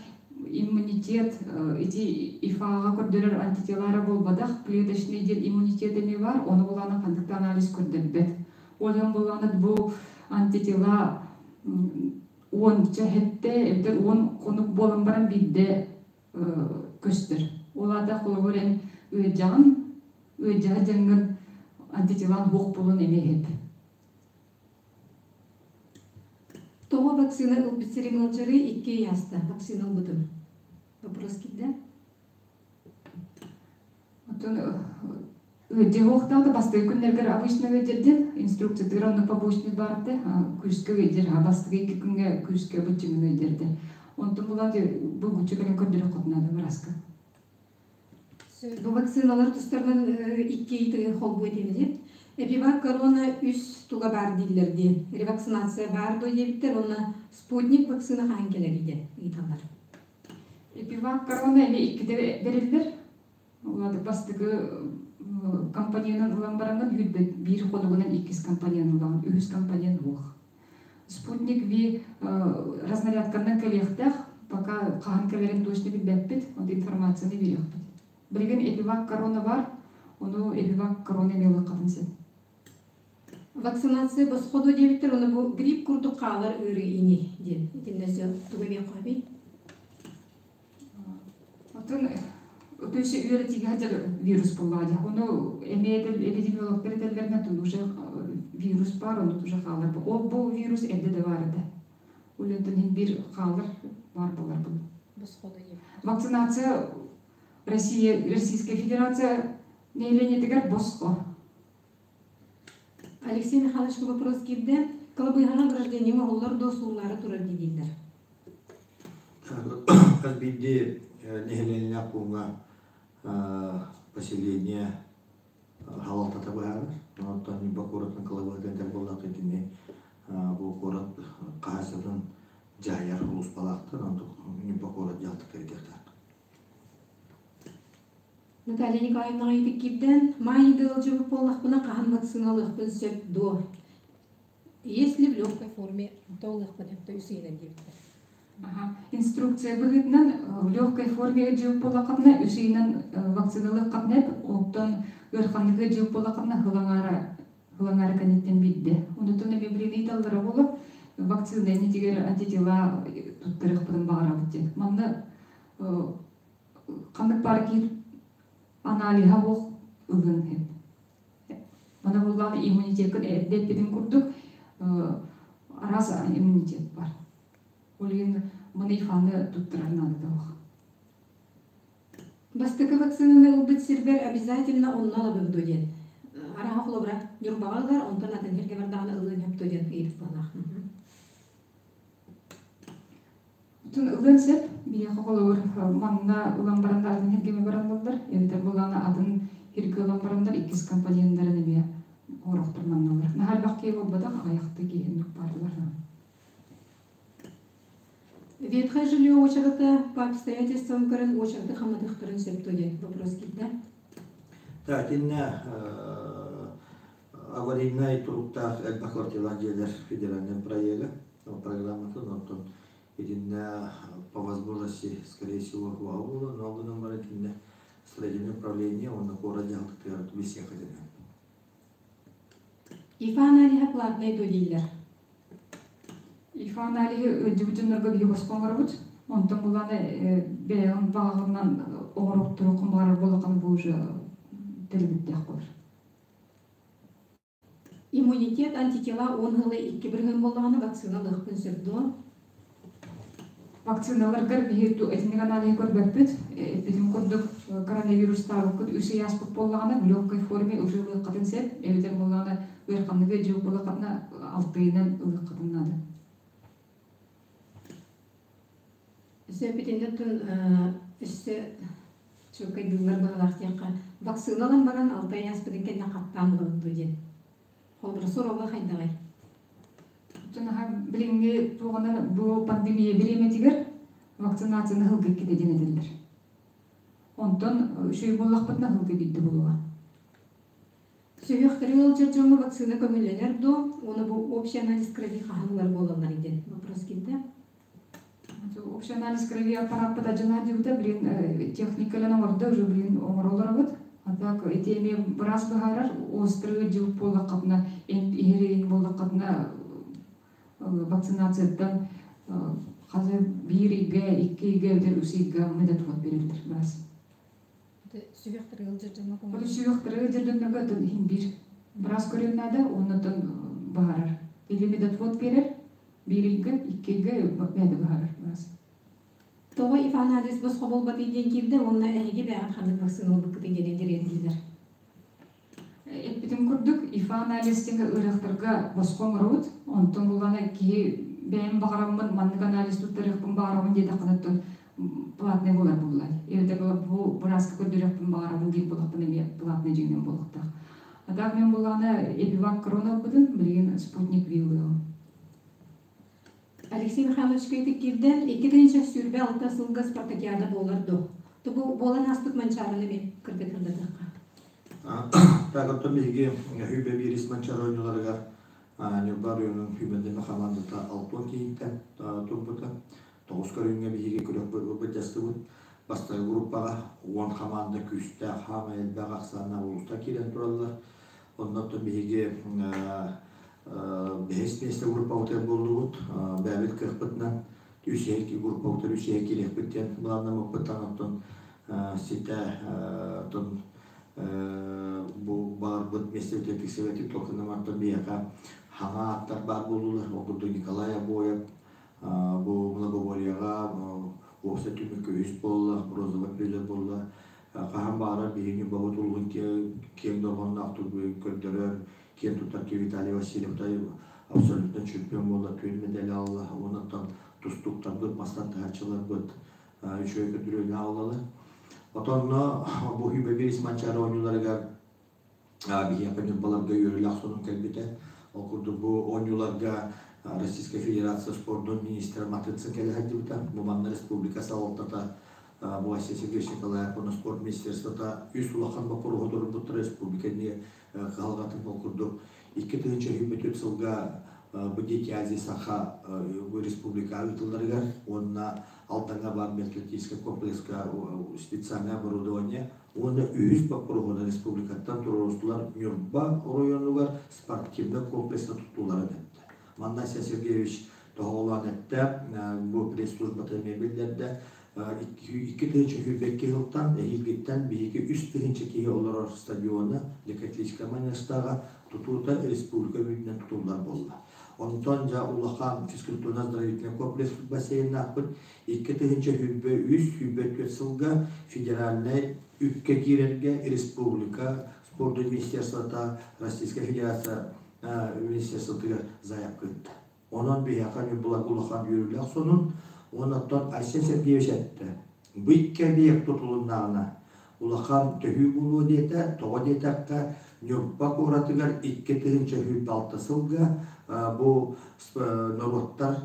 иммунитет ити ИФА-ҕа көрдөрөр антитела эрэ буолбатах, клеточный диэн иммунитет эмиэ баар, ону буоллаҕына ханнык да анализ көрдөрбөт. Ол иһин буоллаҕына бу антитела уонча сэттэ эбэтэр 10 хонук буолан баран биирдэ көстөр. Ол аата холобур эн ыалдьаҕын, ыалдьаһа дьаҥҥын антителан суох буолан эмиэ иһит. Тоҕо вакцина ылбыт сирим ыалдьарый икки ый ааста вакцина ылбытым. Вопрос киирдэ. Оттон ыалдьыһыахтаах да бастакы күннэргэр обычно ыалдьардын инструкциятыгар онно побочный баарты күүскэ ыалдьар бастакы икки күҥҥэ күүскэ быччыҥын ыалдьарды. Онтон булан булгуччу кэлэн көрдөрүөххүт наада бырааска. Бу вакциналар тустарынан икки ыйытыгы холбуу этиэм Эпивак корона үс туга баар дииллэр диэн. Ревакцинация баар дуо диэбиттэр уонна спутник вакцина хаһан кэлэрий диэн ыйыталлар. Эпивак корона эмиэ иккитэ бэриллэр. Бастакы компоненын ылан бараҥҥын биир хонугунан иккис компонент ылаҕын, үһүс компонент суох. Спутник V разнарядканан кэлиэхтээх, пока хаһан кэлэрин точно билбэппит, вот информацияны биэриэхпит. Билигин Эпивак корона бар, ону Эпивак корона эмиэ ылыаххытын сөп. Вакцинация босхо дуо диэбиттэр, ону бу грипп курдук хаалар ыарыы ини диэн. Итиннэ өссө тугу эмиэххэ сөбүй? Оттон өтөсө үөрэтиигэ сылдьар вирус буоллаҕа дии. Ону эмиэ эпидемиологтар этэллэринэн уже вирус баар, ону уже хаалар. Ол бу вирус эрдэ да баар этэ. Ол онтон иһин биир хаалар баар буолар бұл. Вакцинация Россия, Российская Федерация нэһилиэнньэтигэр босхо. Алексей Михайловичка вопрос киирдэ. Кылабыыһаҕа гражданин оҕолор дуо сууллаары турар дииллэр. Хас биирдии нэһилиэнньэлээх пууҥҥа поселение халалтата быһаарар. Оттон Ньурба куоратын кылабыыһатын этэр буоллахха итини бу куорат хаһаайыстыбатын дьаһайар сулууспалаахтар, онтук Ньурба куорат дьаһалтата этиэхтээх. Наталья Николаевнаҕа ыйытык киирдэ. Маай ыалдьыбыт буоллахпына хаһан вакцина ылыахпын сөп дуо? Если в легкой форме, то ылыахпын сөп то үс ыйынан диэбиттэр. Инструкция быһыытынан в легкой форме ыалдьыбыт буоллаххытына үс ыйынан вакцина ылыаххытына оттон ыараханнык ыалдьыбыт буоллаххытына хылаҥаара кэнниттэн биирдэ. Онутун эмиэ билигин ыйыталлара буолуо вакцина иннитигэр антитела туттарыахпытын баҕарабыт диэн. Манна ханнык баар киһи аналиһа суох ылыан сөп. Мана буоллаҕына иммунитеккын эрдэ эппитин курдук араас иммунитет бар. Ол иһин маны ифаны туттарар наадата суох. Бастакы вакцинаны ылбыт сирбэр обязательно онно ылабын дуо диэн. Араха холобура Ньурбаҕа ылар, онтон атын сиргэ бардаҕына ылыан сөп дуо диэн ыйытыкталаах. Оттон ылыан сөп. Биһиэхэ холобур манна ылан баран да атын сиргэ баранналлар. Эбэтэр буоллаҕына атын сиргэ ылан бараннар иккис компоненнарын эмиэ орохтор манналар. Наһаа элбэх киһи буолбатах, аҕыйахта киһи оннук бааллар. Ветхое жилье очерата по обстоятельствам көрөн очераты хамнатыахтарын сөп дуо диэн вопрос киирдэ. Так, итиннэ аварийнай туруктаах элбэх квартиралаах дьиэлэр федеральнай проега программатын оттон итиннэ по возможности скорее всего уһаҕа буолуо, но гынан баран итиннэ строительное управление уонна куорат дьаһалтатыгар билсиэххэ дэнэ. ИФА аналиһа платнай дуо дииллэр. ИФА аналиһы ыалдьыбыт дьоннорго биһи босхо оҥоробут. Онтон булан бэйэҕин баҕаҕынан оҥоруохтуруоххун баҕарар буоллаххына бу уже төлөбүрдээх буолар. Иммунитет антитела 10 ыла 2% буоллаҕына вакцина ылыахпын сөп дуо? Вакциналаргар биһи этинник аналиһы көрбөппүт. Эппитим курдук коронавирустаабыккыт үс ый ааспыт буоллаҕына в легкой форме уже ылыаххытын сөп. Эбэтэр буоллаҕына Ыараханныга дьыл буолаххытына алтыйынан ылыаххытын наада. Сөп итиннэ өссө чуолкайдыыллар быһалаах диэххэ, вакцина ылан баран 6 ый ааспытын кэннэ хаттаан ылабыт дуо диэн. Холобура, сороҕо хайдаҕый? Наһаа билиҥҥи туоҕунан бу пандемия бириэмэтигэр вакцинацияны ыһылга иккитэ диэн этэллэр. Онтон үчүгэй буоллахпытына ыһылга биирдэ буолуоҕа. Сүһүөхтэри ыалдьар дьоҥҥо вакцина көҥүллэнэр дуо? Уонна бу общий анализ крови хаһан ылар буолаллар диэн вопрос киирдэ. Общий анализ крови аппарааппыт адьына диэбитэ, блин, техникалан оҥордо, уже блин, оҥоро олоробут. А так ити эмиэ быраас быһаарар, острый дьыл буоллаххытына, иһэр буоллаххытына вакцинацияттан хас биир ыйга, икки ыйга эбэтэр үс ыйга медотвод берэллэр быраас. Сүһүөхтэргэ ыалдьар дьоҥҥо Ол сүһүөхтэргэ ыалдьар дьоннорго оттон иһин биир. Быраас көрүөн наада, уонна быһаарар. Или медотвод биэрэр, биир ыйга, икки ыйга бэйэтэ быһаарар быраас. Тоҕо Иван адрес босхо буолбатый диэн киирдэ уонна эһиги бэйэҕит ханнык вакцина ылбыккытый диэн интэриэһиргииллэр. Эппитим курдук, ИФА анализ диэн ыарыһахтарга босхо оҥоробут. Онтон буллаҕына киһи бэйэм баҕараммын маннык анализ туттарыахпын баҕарабын диэтэххинэ оттон платный буолар буоллар. Эбэтэр бу бырааска көрдөрүөхпүн баҕарабын диир буоллахпына эмиэ платный дьиҥинэн буолуохтаах. А так мен буллаҕына Эпивак корона ылбытым, билигин Спутник V ылыаҕым. Алексей Михайловичка ити киирдэ 2026 сылга спартакиада буолар дуо? Бу буолан ааспыт Манчаарыны эмиэ кырдатыахха. Так, оттон биһиги Хүүбэ биирис Манчаары оонньууларыгар Ньурба оройуонун Хүүбэндэмэ хамаандата 60 киһиттэн турбута. Тоҕус көрүҥҥэ биһиги күрэх былдьастыбыт. Бастакы группаҕа 10 хамаанда күүстээх, хаамай элбэх ахсааннаах улуустар киирэн тураллар. Онно оттон биһиги бэһис миэстэ группабытыгар буоллубут. Бэйэбит кыахпытынан үс группабытыгар үс киириэхпит диэн былааннаммыппыттан оттон ситэ оттон бу баҕарбыт миэстэбитигэр тиксибэтик толкуйдамматтан биһиэхэ хаҥа ааттар баар буоллулар. Ол курдук Николай Обоев бу многоборьеҕа уопсай түмүккэ үс буолла, бронзовай призер буолла. Хаһан баҕарар биһиги Ньурбабыт улууһун киэҥ дорҕоонноохтук көрдөрөр, киэн туттар киһи Виталий Васильев абсолютно чемпион буолла, күн медаль алла. Онон тустууктарбыт, мастан таһааччыларбыт үчүгэй көрдөрүүнү аҕаллылар. Отонно бу Хүүбэ биирис Манчаары оонньууларыгар биһиэхэ Ньурбаларга үөрүүлээх сонун кэлбитэ. Ол курдук бу оонньууларга Российскай Федерация спордун министрэ Матыцин кэлэ сылдьыбыта. Бу манна республика салалтата бу Василий Сергеевич Николаев уонна спорт министерствота үс улахан боппуруоһу турбуттара республика кыһалҕатын ол курдук 2024 сылга бу Дети Азии Саха республика ыытылларыгар уонна Алдаҥҥа баар меркантильскай комплекска специальное оборудование уонна үһүс боппуруоһунан республикаттан туруорустулар Ньурба оройуонугар спортивнай комплекса тутууларын эттэ. Манна Айсен Сергеевич тоһоҕолоон эттэ, бу пресс-службата эмиэ биллэрдэ, 2022 сылтан эһиилгиттэн биһиги 3000 киһи олорор стадиона Лекатлическая манежтааҕа тутуута республика үрдүнэн тутуллар буолла. Онтон дьэ улахан физкультурно-оздоровительный комплекс бассейннаахпыт 2023-24 сылга федеральнай үпкэ киирэргэ республика спордун министерствота Российская Федерация министерствотыгар заявка ыытта. Онон биһиэхэ Ньурбаларга улахан үөрүүлээх сонун. Онон Айсен Сергеевич эттэ, бу икки объект тутулуннаҕына улахан төһүү буолуо диэтэ. Тоҕо диэтэххэ, Ньурба куоратыгар 2026 сылга бу норуоттар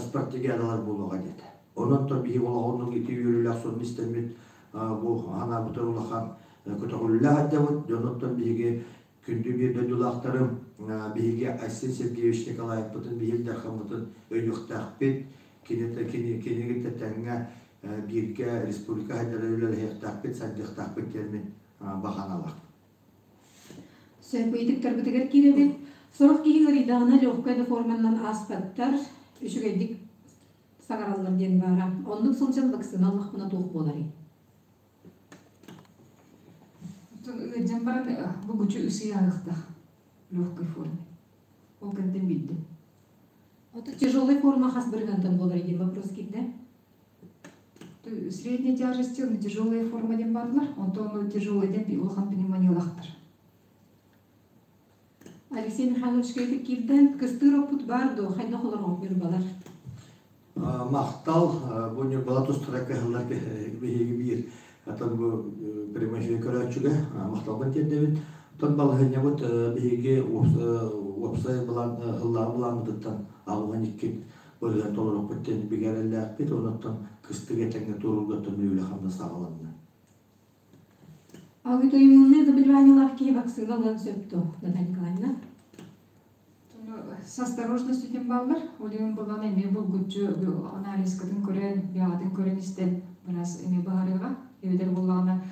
спартакиадалар буолуоҕа диэтэ. Онон биһиги олоҕуннук ити үөрүүлээх сонун истэммит бу анаабытыр улахан көтөҕүллээх сылдьабыт. Дьонуттан биһиги күндү биир дойдулаахтарым, биһиги Айсен Сергеевич Николаевпытын, биһиги Дархаммытын өйүөхтээхпит, киниги тэҥҥэ бииргэ республика сайдара үлэлэһиэхтээхпит, сайдыахтаахпыт диэн мин баҕаналаах. Сөп ыйытыктарбытыгар киирэбит. Сорох киһи ыарыйдаҕына легкай да форманан ааспаттар, үчүгэйдик саҥараллар диэн баара. Оннук сылдьан вакцина ыллахпына туох буоларый? Ыалдьан баран булгуччу үс ый ааһыахтаах легкой форме. Ол кэнниттэн билдим. Это тяжелая форма хас бырыһыантан буолар диэн вопрос киирдэ. Средней тяжести, но тяжелая форма диэн баарлар. Онтон тяжелый диэн улахан пневмониялаахтар. Алексей Михайлович киирдэн кыстыыр оппут баар дуо, хайдах олороҕут ньурбалар? Махтал, бу ньурбала тустара кыһыллар биһиги биир атын бу прямой эфир көрөөччүгэ махталбын тиэрдэбин. Оттон балаһыанньабыт биһиги уопсай былаан ыллаан былааммытыттан 82 бырыһыан толоруохпут диэн бигэ эрэллээхпит. Онуттан кыстык этэҥҥэ туоруургаттан үлэ хамнас саҕаланна. Аутоиммунное заболеваниелаах киһи вакцина ылыан сөп дуо, Наталья Николаевна? С осторожностью диэн бааллар. Ол иһин булан эмиэ булгуччу анализкатын көрөн, бэҕэтин көрөн истэн быраас эмиэ баһарыаҕа. Эбэтэр буоллаҕына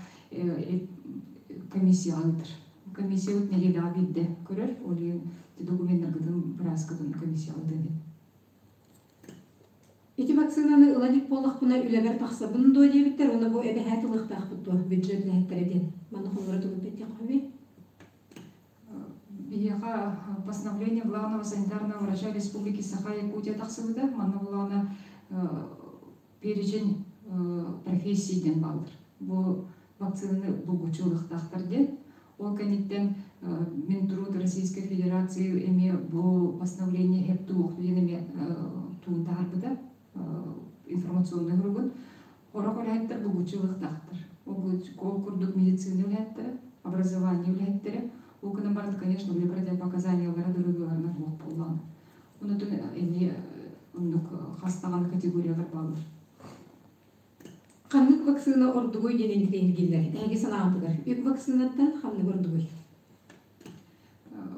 комиссияҕа ыытар. Комиссиябыт нэдиэлэҕэ биирдэ көрөр. Ол иһин докуменнаргытын бырааскытын комиссияҕа ыытыан Ити вакцинаны ыла илик буоллахпына үлэбэр тахсабын дуо диэбиттэр уонна бу эбэһээт ылыахтаахпыт дуо бюджет үлэһиттэрэ диэн. Манна холобура тугу эппиэттиэххэ Биһиэхэ постановление главного санитарного врача Республики Саха-Якутия тахсыбыта. Манна булаана перечень профессий диэн бааллар. Бу вакцинаны булгуччу ылыахтаахтар диэн. Ол кэнниттэн Минтруд Российской Федерации эмиэ бу постановление хэп туох диэн эмиэ туун таһаарбыта информационный суругун. Сорох үлэһиттэр булгуччу ылыахтаахтар. Ол курдук медицина үлэһиттэрэ, образование үлэһиттэрэ, ол гынан баран, конечно, были противопоказаниялара доруобуйаларынан суох буоллаҕына. Онотун эмиэ оннук хас даҕаны категориялар бааллар. Ханнык вакцина ордугуй диэн интириэһиргииллэр. Эһиги санаатыгар үп вакцинаттан ханнык ордугуй?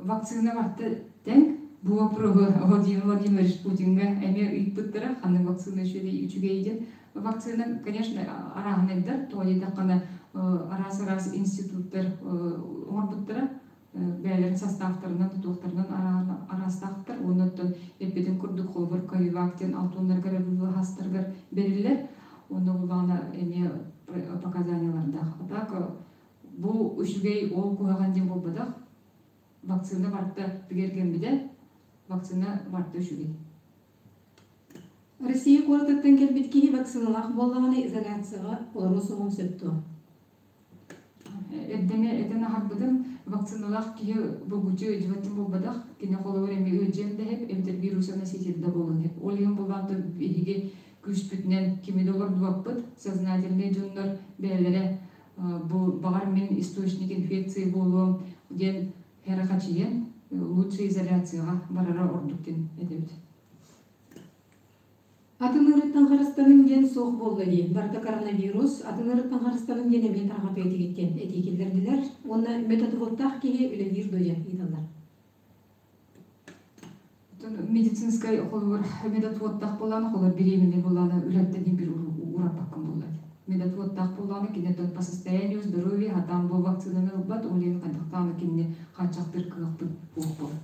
Вакцина барыта тэҥ. Бу вопроһу Владимир Владимирович Путиҥҥа эмиэ ыйыппыттара, ханнык вакцина үчүгэй, үчүгэй диэн. Вакцина, конечно, арааһынайдар. Тоҕо диэтэххинэ, араас-араас институттар оҥорбуттара. Бэйэлэрин составтарынан, тутуохтарынан араастаахтар. Уонна оттон эппитин курдук, холобур, Ковивак диэн алтуоннаргар, хаастаргар бэриллэр. Онно буллаҕына эмиэ показаниялардаах. А так бу үчүгэй, ол куһаҕан диэн буолбатах. Вакцина барыта бигэргэммитэ, вакцина барыта үчүгэй. Россия куоратыттан кэлбит киһи вакциналаах буоллаҕына изоляцияҕа олоруо суоҕун сөп дуо? Эрдэни этэн аһарбытым, вакциналаах киһи булгуччу ыалдьыбат буолбатах. Кини холобур эмиэ ыалдьыан да иһип, эбэтэр вирусоноситель да буолуон иһип. Ол иһин булаан биһиги күүспүтүнэн кими да олордубаппыт, сознательнай дьоннор бэйэлэрэ бу баҕар мин источник инфекции буолуом диэн хачыйан лучше изоляцияҕа барара ордук диэн этэбит. Атын ыарыттан харыстаныҥ диэн суох буолла дии. Барыта коронавирус, атын ыарыттан харыстаныҥ диэн эмиэ тарҕатыа этигит диэн этии киллэрдилэр. Уонна методводтаах киһи үлэлиир дуо диэн ыйыталлар. Медицинскай холобур медотводтаах буоллаҕына, холобур беременный буоллаҕына үлэттэн биир ураппаккын буолла. Медотводтаах буоллаҕына кинини по состоянию здоровья хатаан бу вакцинаны ылбат, ол иһин хайдахтааны кинини хааччахтыыр кыахпыт суох буолар.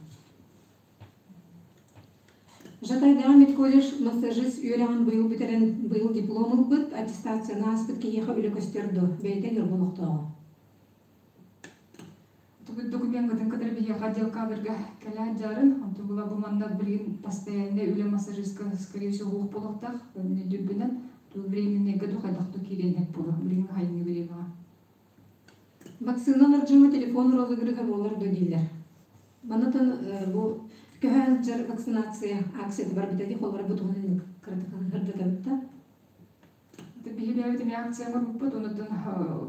Жатайдааҕы медколледж массажист үөрэҕин быйыл бүтэрэн быйыл диплом ылбыт, аттестацияны ааспыт киһиэхэ үлэ көстөр дуо? Бэйэтэ Ньурба олохтооҕо. Докумеҥҥытын кытары биһиэхэ отдел кадрга кэлэ сылдьарын, онтон була бу манна билигин постоянно үлэ массажистка скорее всего уох буолуохтаах, дүрбүнэн временныйга ду хайдах ду киириэн сөп буолар билигин хайыҥҥы бириэмэҕэ. Вакциналар дьоҥҥо телефон розыгрыһа буолар дуо дииллэр. Манатан бу көһө сылдьар вакцинация акцията барбыта дии, холобура бу туһунан кыратык ырдатабыт да. Биһилээбит эмиэ акция оҥорбуппут, онутун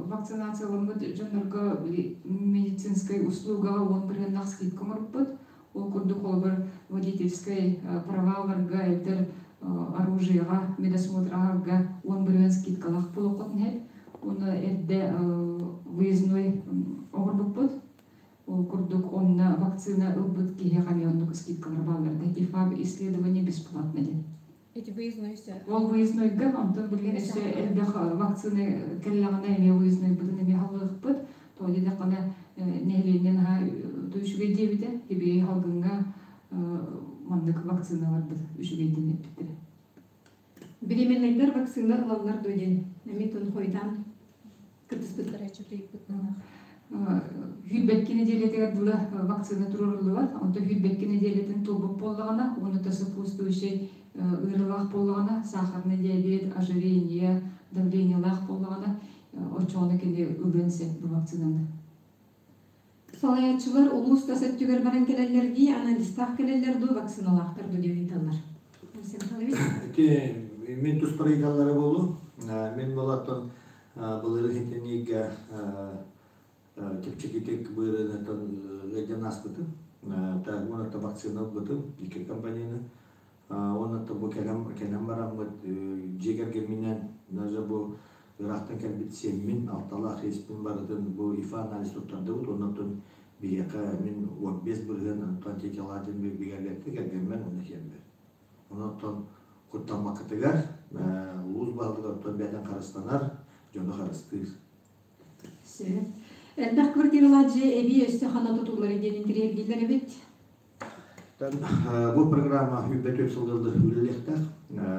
вакцинацияламмыт дьоннорго медицинскай услугаҕа 10 бырыһыаннаах скидка оҥорбуппут. Ол курдук холобур водительскай праваларга эбэтэр оружиеҕа медосмотрга 10 бырыһыан скидкалаах буолуоххутун иһит. Уонна эрдэ выездной оҥорбуппут. Ол курдук онно вакцина ылбыт киһиэхэ эмиэ оннук скидкалар бааллар да. ИФА исследование бесплатно диэн. Эти выездной Ол выезднойга онтон билигин өссө элбэх вакцина кэллэҕинэ эмиэ выезднойбутун эмиэ халыахпыт. Тоҕо диэтэххинэ нэһилиэнньэ наһаа үчүгэй диэбитэ. Хибиэй халгыҥҥа маннык вакциналарбыт үчүгэйдин эппиттэрэ. Беременнайдар вакцина ылаллар дуо диэн эмиэ тон хойутаан кыттыспыттара чөппүт. 22 нэдиэлэтигэр дылы вакцина туруоруллубат. Онтон 22 нэдиэлэтин туолбут буоллаҕына, уонна сопутствующий ыарыылаах буоллаҕына, сахарный диабет, ожирение, давлениелаах буоллаҕына, оччоҕуна кини ылыан сөп бу вакцинаны. Салайааччылар улуус тас өттүгэр баран кэлэллэр дии, анализтаах кэлэллэр дуу, вакциналаахтар дуу диэн ыйыталлар. Алексей Михайлович? Ити мин туспар ыйыталлара буолуо. Мин болаттан былырыын итинигэ чэпчэкитик быарыынаттан ыалдьан ааспытым. Уонна вакцина ылбытым, икки компанияны. Уонна бу кэлэн бараммыт дьиэ кэргэмминэн даже бу ыраахтан кэлбит сиэммин, алталаах иэспин барытын бу ИФА анализ туттардыбыт. Оннуттан биһиэхэ мин 15% антителла диэн бигэргэттэ кэргэммэр уонна сиэммэр. Онон куттаммаккытыгар улуус баһылыгар оттон бэйэтин харыстанар, дьону харыстыыр. Сөп. Элбэх квартиралаах дьиэ эбии өссө ханна тутуллар диэн интэриэһиргииллэр эбит. Бу программа 24 сылдьыллар үлэлиэхтээх.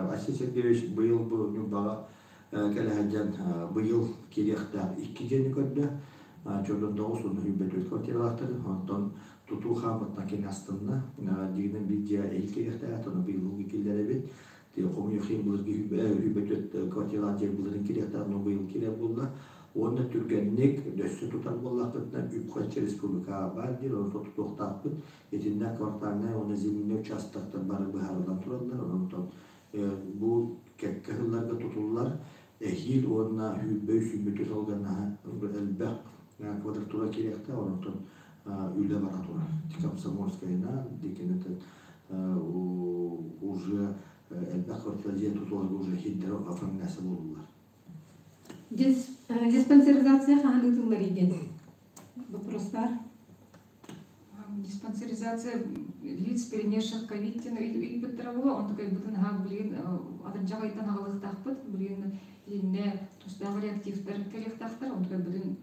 Василий Сергеевич быйыл бу Ньурбаҕа кэлэ сылдьан быйыл киириэхтээх икки дьиэни көрдө. Чордон 924 квартиралаахтар. Онтон тутуу хаамыттан кини астынна. Дигинэн биир дьиэ эһиил киириэхтээх, ону быйылгы киллэрэбит. Хомойуох былыргы 24 квартиралаах дьиэ былырын киириэхтээх, но быйыл киирэр буолла. Уонна түргэнник өссө тутар буоллахпытына үп-харчы республикаҕа баар диир, ону тутуохтаахпыт. Итиннэ квартальнай уонна земельнай участоктар бары быһаарыллан тураллар. Онон бу кэккэ сылларга тутуллар эһиил уонна сүүрбэ сүүрбүтү сылга элбэх квадратура киириэхтээх, онтон үлэ бара турар. Комсомольскайынан, дикенетен уже элбэх квартира дьиэ тутуларга уже хиддер оформляса буолуллар. Диспансеризация хаһан ыытыллар диэн вопрос бар. Диспансеризация лиц, перенесших ковид диэн ыйыппыттара буолуо. Онтук ыйбытын аһаа билигин атырдьах ыйтан аҕалыахтаахпыт. Билигин итиннэ тустаах реактивтар кэлиэхтаахтар. Онтук ыйбытын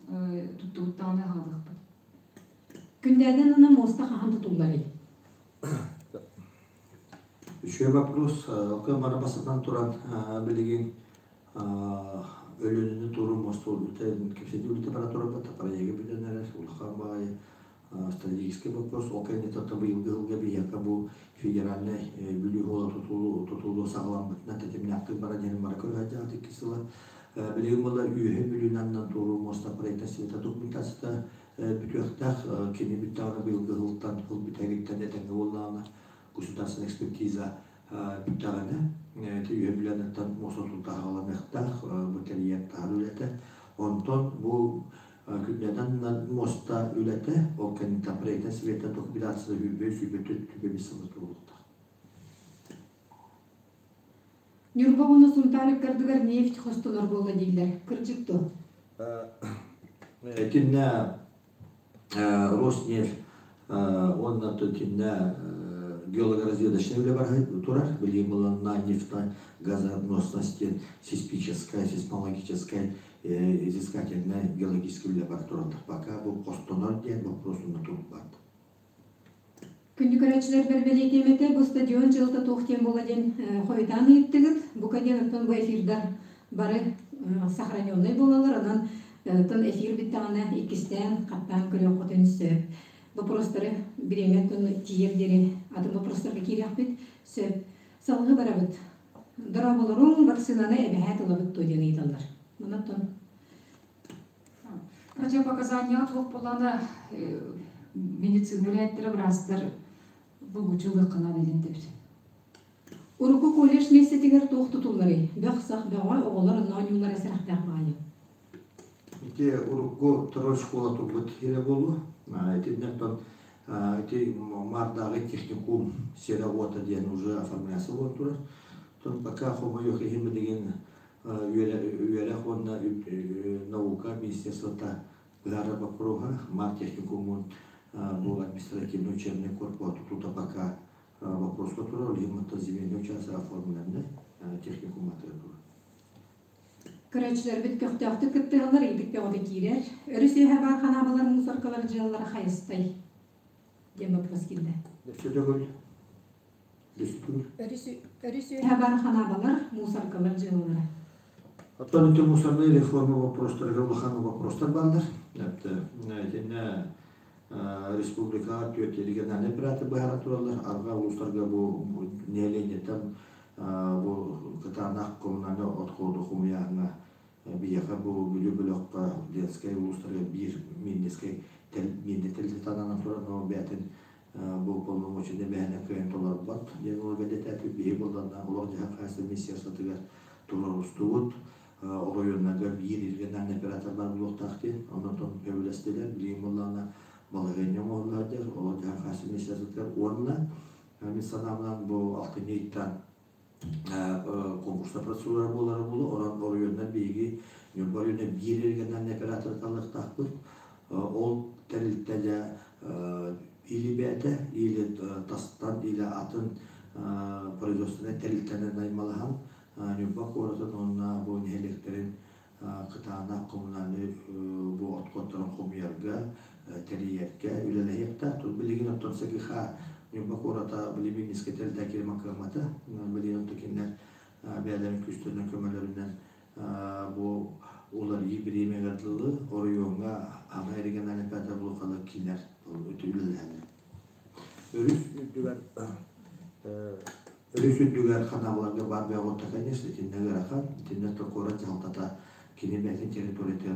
туттубуттаҕына аҕалыахпыт. Күндээдэн ына муоста хаһан тутулларый? Үчүгэй вопрос. Бары бастатан туран билигин Өлүөнэни туоруур муоста кэпсэтии үлэтэ бара турарбыт, проега бүтэн эрэр, улахан баҕайы стратегический вопрос. Ол кэнниттэн быйылгы сылга биһиэхэ бу федеральнай Бүлүү суола тутулуу саҕаламмытынан тэтимнээхтик баран иһэн бара көрүһэрдээх икки сыла. Билигин була Үөһэ Бүлүүнү аннынан туоруур муоста проектын света документацията бүтүөхтээх. Кини бүттэҕинэ быйылгы сылтан сыл бүтэһигиттэн этэҥҥэ буоллаҕына государственная экспертиза бүттэҕинэ ити үһэ бүлэниттэн муоста тутааҕаланыахтаах бу тэрийэр таһар үлэтэ. Онтон бу күннэтэн муоста үлэтэ ол кэнниттэн проектнай советтан документацията сүүрбэ сүүрбэ түбэ сылы туолуохтаах. Ньурба уонна Сунтаар ыккардыгар нефть хостонор буолла дииллэр. Кырдьык дуо? Итиннэ Роснефть уонна итиннэ геологоразведочнай үлэ барар турар. Билигин буланна нефтегазоносность диэн сейсмическая, сейсмологическая, изыскательная геологическая үлэ бара тураллар. Пока бу хостонор диэн вопрос турбат. Күндү көрөөччүлэрбэр бэлиэтиэм этэ, бу стадион дьыалата туох диэн буола диэн хойутаан ыйыттыгыт. Бука диэн оттон бу эфирдар бары сохраненнай буолаллар, онон оттон эфир бүттэҕинэ иккистээн хаттаан көрүөххүтүн сөп. Вопростары бириэмэ оттон тиийэр диэри атын вопростарга киириэхпит сөп. Салгыы барабыт. Дорооболоруҥ, вакцинаны эбэһээт ылабыт дуо диэн ыйыталлар. Манан оттон Противопоказанияҕа туох буоллаҕына медицина үлэһиттэрэ, быраастар булгуччу ылыахха наада диэн этэбит. Урукку колледж миэстэтигэр туох тутулларый? Бөх-сах бөҕө, оҕолор онно оонньууллара сэрэхтээх баҕайы. Ити урукку второй школа турбут сирэ буолуо. Итиннэ оттон ити Мардааҕы техникум сирэ-уота диэн уже оформляться буолан турар. Оттон пока хомойуох иһин билигин үөрэх уонна наука министерствота быһаарар боппуруоһа Мар техникумун бу административный учебный корпуһа тутуута пока вопроска турар, ол иһин земельный участок оформленный техникум атыга турар. Көрөөччүлэрбит көхтөөхтүк кыттыһаллар, ыйытык бөҕөтө киирэр. Өрүс үөһэ баар ханаабалар мусоркалар дьыалалара хайыстай диэн вопрос киирдэ. Өссө төгүл. Өрүс үөһэ баар ханаабалар, мусоркалар дьыалалара. Оттон ити мусорная реформа вопростарыгар улахан вопростар бааллар. Итиннэ республикаҕа түөрт региональный оператор быһааран тураллар. Арҕаа улуустарга бу нэһилиэнньэттэн бу кытаанах коммунальнай отходу хомуйааһыҥҥа Биһиэхэ бу Бүлүү бөлөххө Ленскэй улуустарыгар биир Миирнэскэй миирнэ тэрилтэ ананан турар, но бэйэтин бу полномочияны бэһинэ кыайан толорбот диэн олорго диэтээтик биһи буолланна олох-дьаһах хаһаайыстыба министерствотыгар туруорустубут. Оройуоннарга биир региональный оператор баар буолуохтаах диэн, онон сөбүлэстилэр. Билигин буоллаҕына балаһыанньа оҥоһуллар диэн олох-дьаһах хаһаайыстыба министерствотыгар уонна мин санаабынан бу алтынньы ыйтан конкурса процедура буолара буолуо. Онон оройуоннар биһиги Ньурба оройуона биир региональный оператор талыахтаахпыт. Ол тэрилтэ дьэ или бэйэтэ, или тастан, или атын производственнай тэрилтэнэн наймалаһан Ньурба куоратын уонна бу нэһилиэктэрин кытаанах коммунальнай бу отходторун хомуйарга, тэрийэргэ үлэлэһиэхтээх. Тут билигин оттон СГХ Ньурба куората билигин несколько киримакыамата билигин оттон кинилэр бэйэлэрин күүстэринэн көмөлөрүнэн бу уларыйыы бириэмэҕэ дылы оройуоҥҥа аҕа региональный оператор блокада киинэр үлэлэһэллэр. Өрүс үрдүгэр Өрүс үрдүгэр ханаабаларга баар бөҕө конечно, итиннэ ыарахан, итиннэ куорат дьаһалтата кини бэйэтин территорията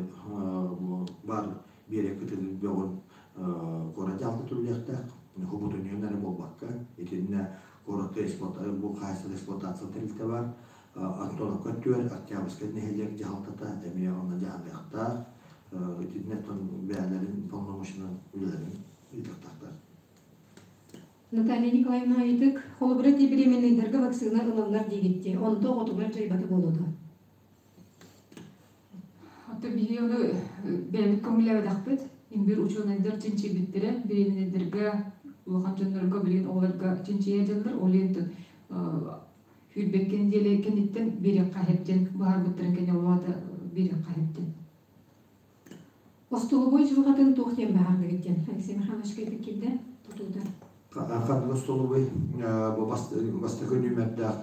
баар биэрэк кытылын бөҕүн куорат дьаһалта түллүөхтээх, хобутуньуон эрэ буолбакка, итиннэ куоракка бу хаһаайыстыба эксплуатация тэрилтэ баар, Антоновка өттүгэр Октябрьскай нэһилиэк дьаһалтата эмиэ онно дьаһаныахтаах, итиннэ бэйэлэрин полномочиянан үлэлэрин ыытыахтаахтар. Наталья Николаевна ыйытык, холобура ити беременныйдарга вакцина ылаллар диигитти, онто оҕотугар дьайбата буолуо дуо? Оттон биһиги ону бэйэбит көҥүллээбэтэхпит. Имбир учуонайдар чинчийбиттэрэ, беременныйдарга, улахан дьоннорго, билигин оҕолорго чинчийэ дьаллар. Ол иһин сүүрбэккэ нэдиэлэ кэнниттэн биэриэххэ сөп диэн быһаарбыттарын кэннэ ол аата биэриэххэ сөп диэн. Остолобуой дьылҕатын туох диэн баһаардыгыт диэн Алексей Михайлович кэлбит киирдэ тутуута. Ханнык остолобуой бу бастакы нүөмэрдээх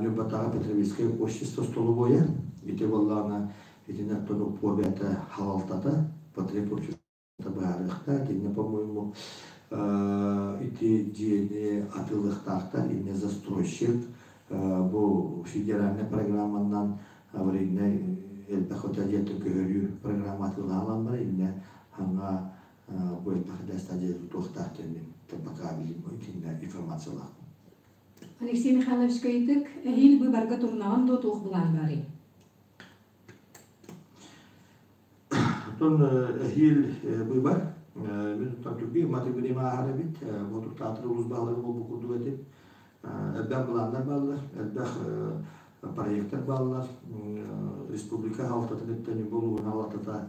Ньурбатааҕы Петровическай общество остолобуойа ити буоллаҕына итини оттон УППО бэйэтэ халалтата потреб общество быһаарыахтаах итиннэ по-моему ити дьиэни атыылыахтаахтар иннэ застройщик бу федеральнай программанан аварийнай элбэх дьиэттэн көһөрүү программа атыылаһан баран иннэ хаҥа бу элбэх стадия тутуохтаах диэн пока итиннэ информациялаах. Алексей Михайлович ыйытык, эһиил быыбарга турунаҕын дуо туох былаан баарый? Оттон эһиил быыбар мин оттон түргэн матыгыным ааһар эбит. Бу туттаатыр улуус баһылыга буолбут курдук этим. Элбэх былааннар бааллар, элбэх проектар бааллар. Республика халататын кытта Ньурба улууһун халатата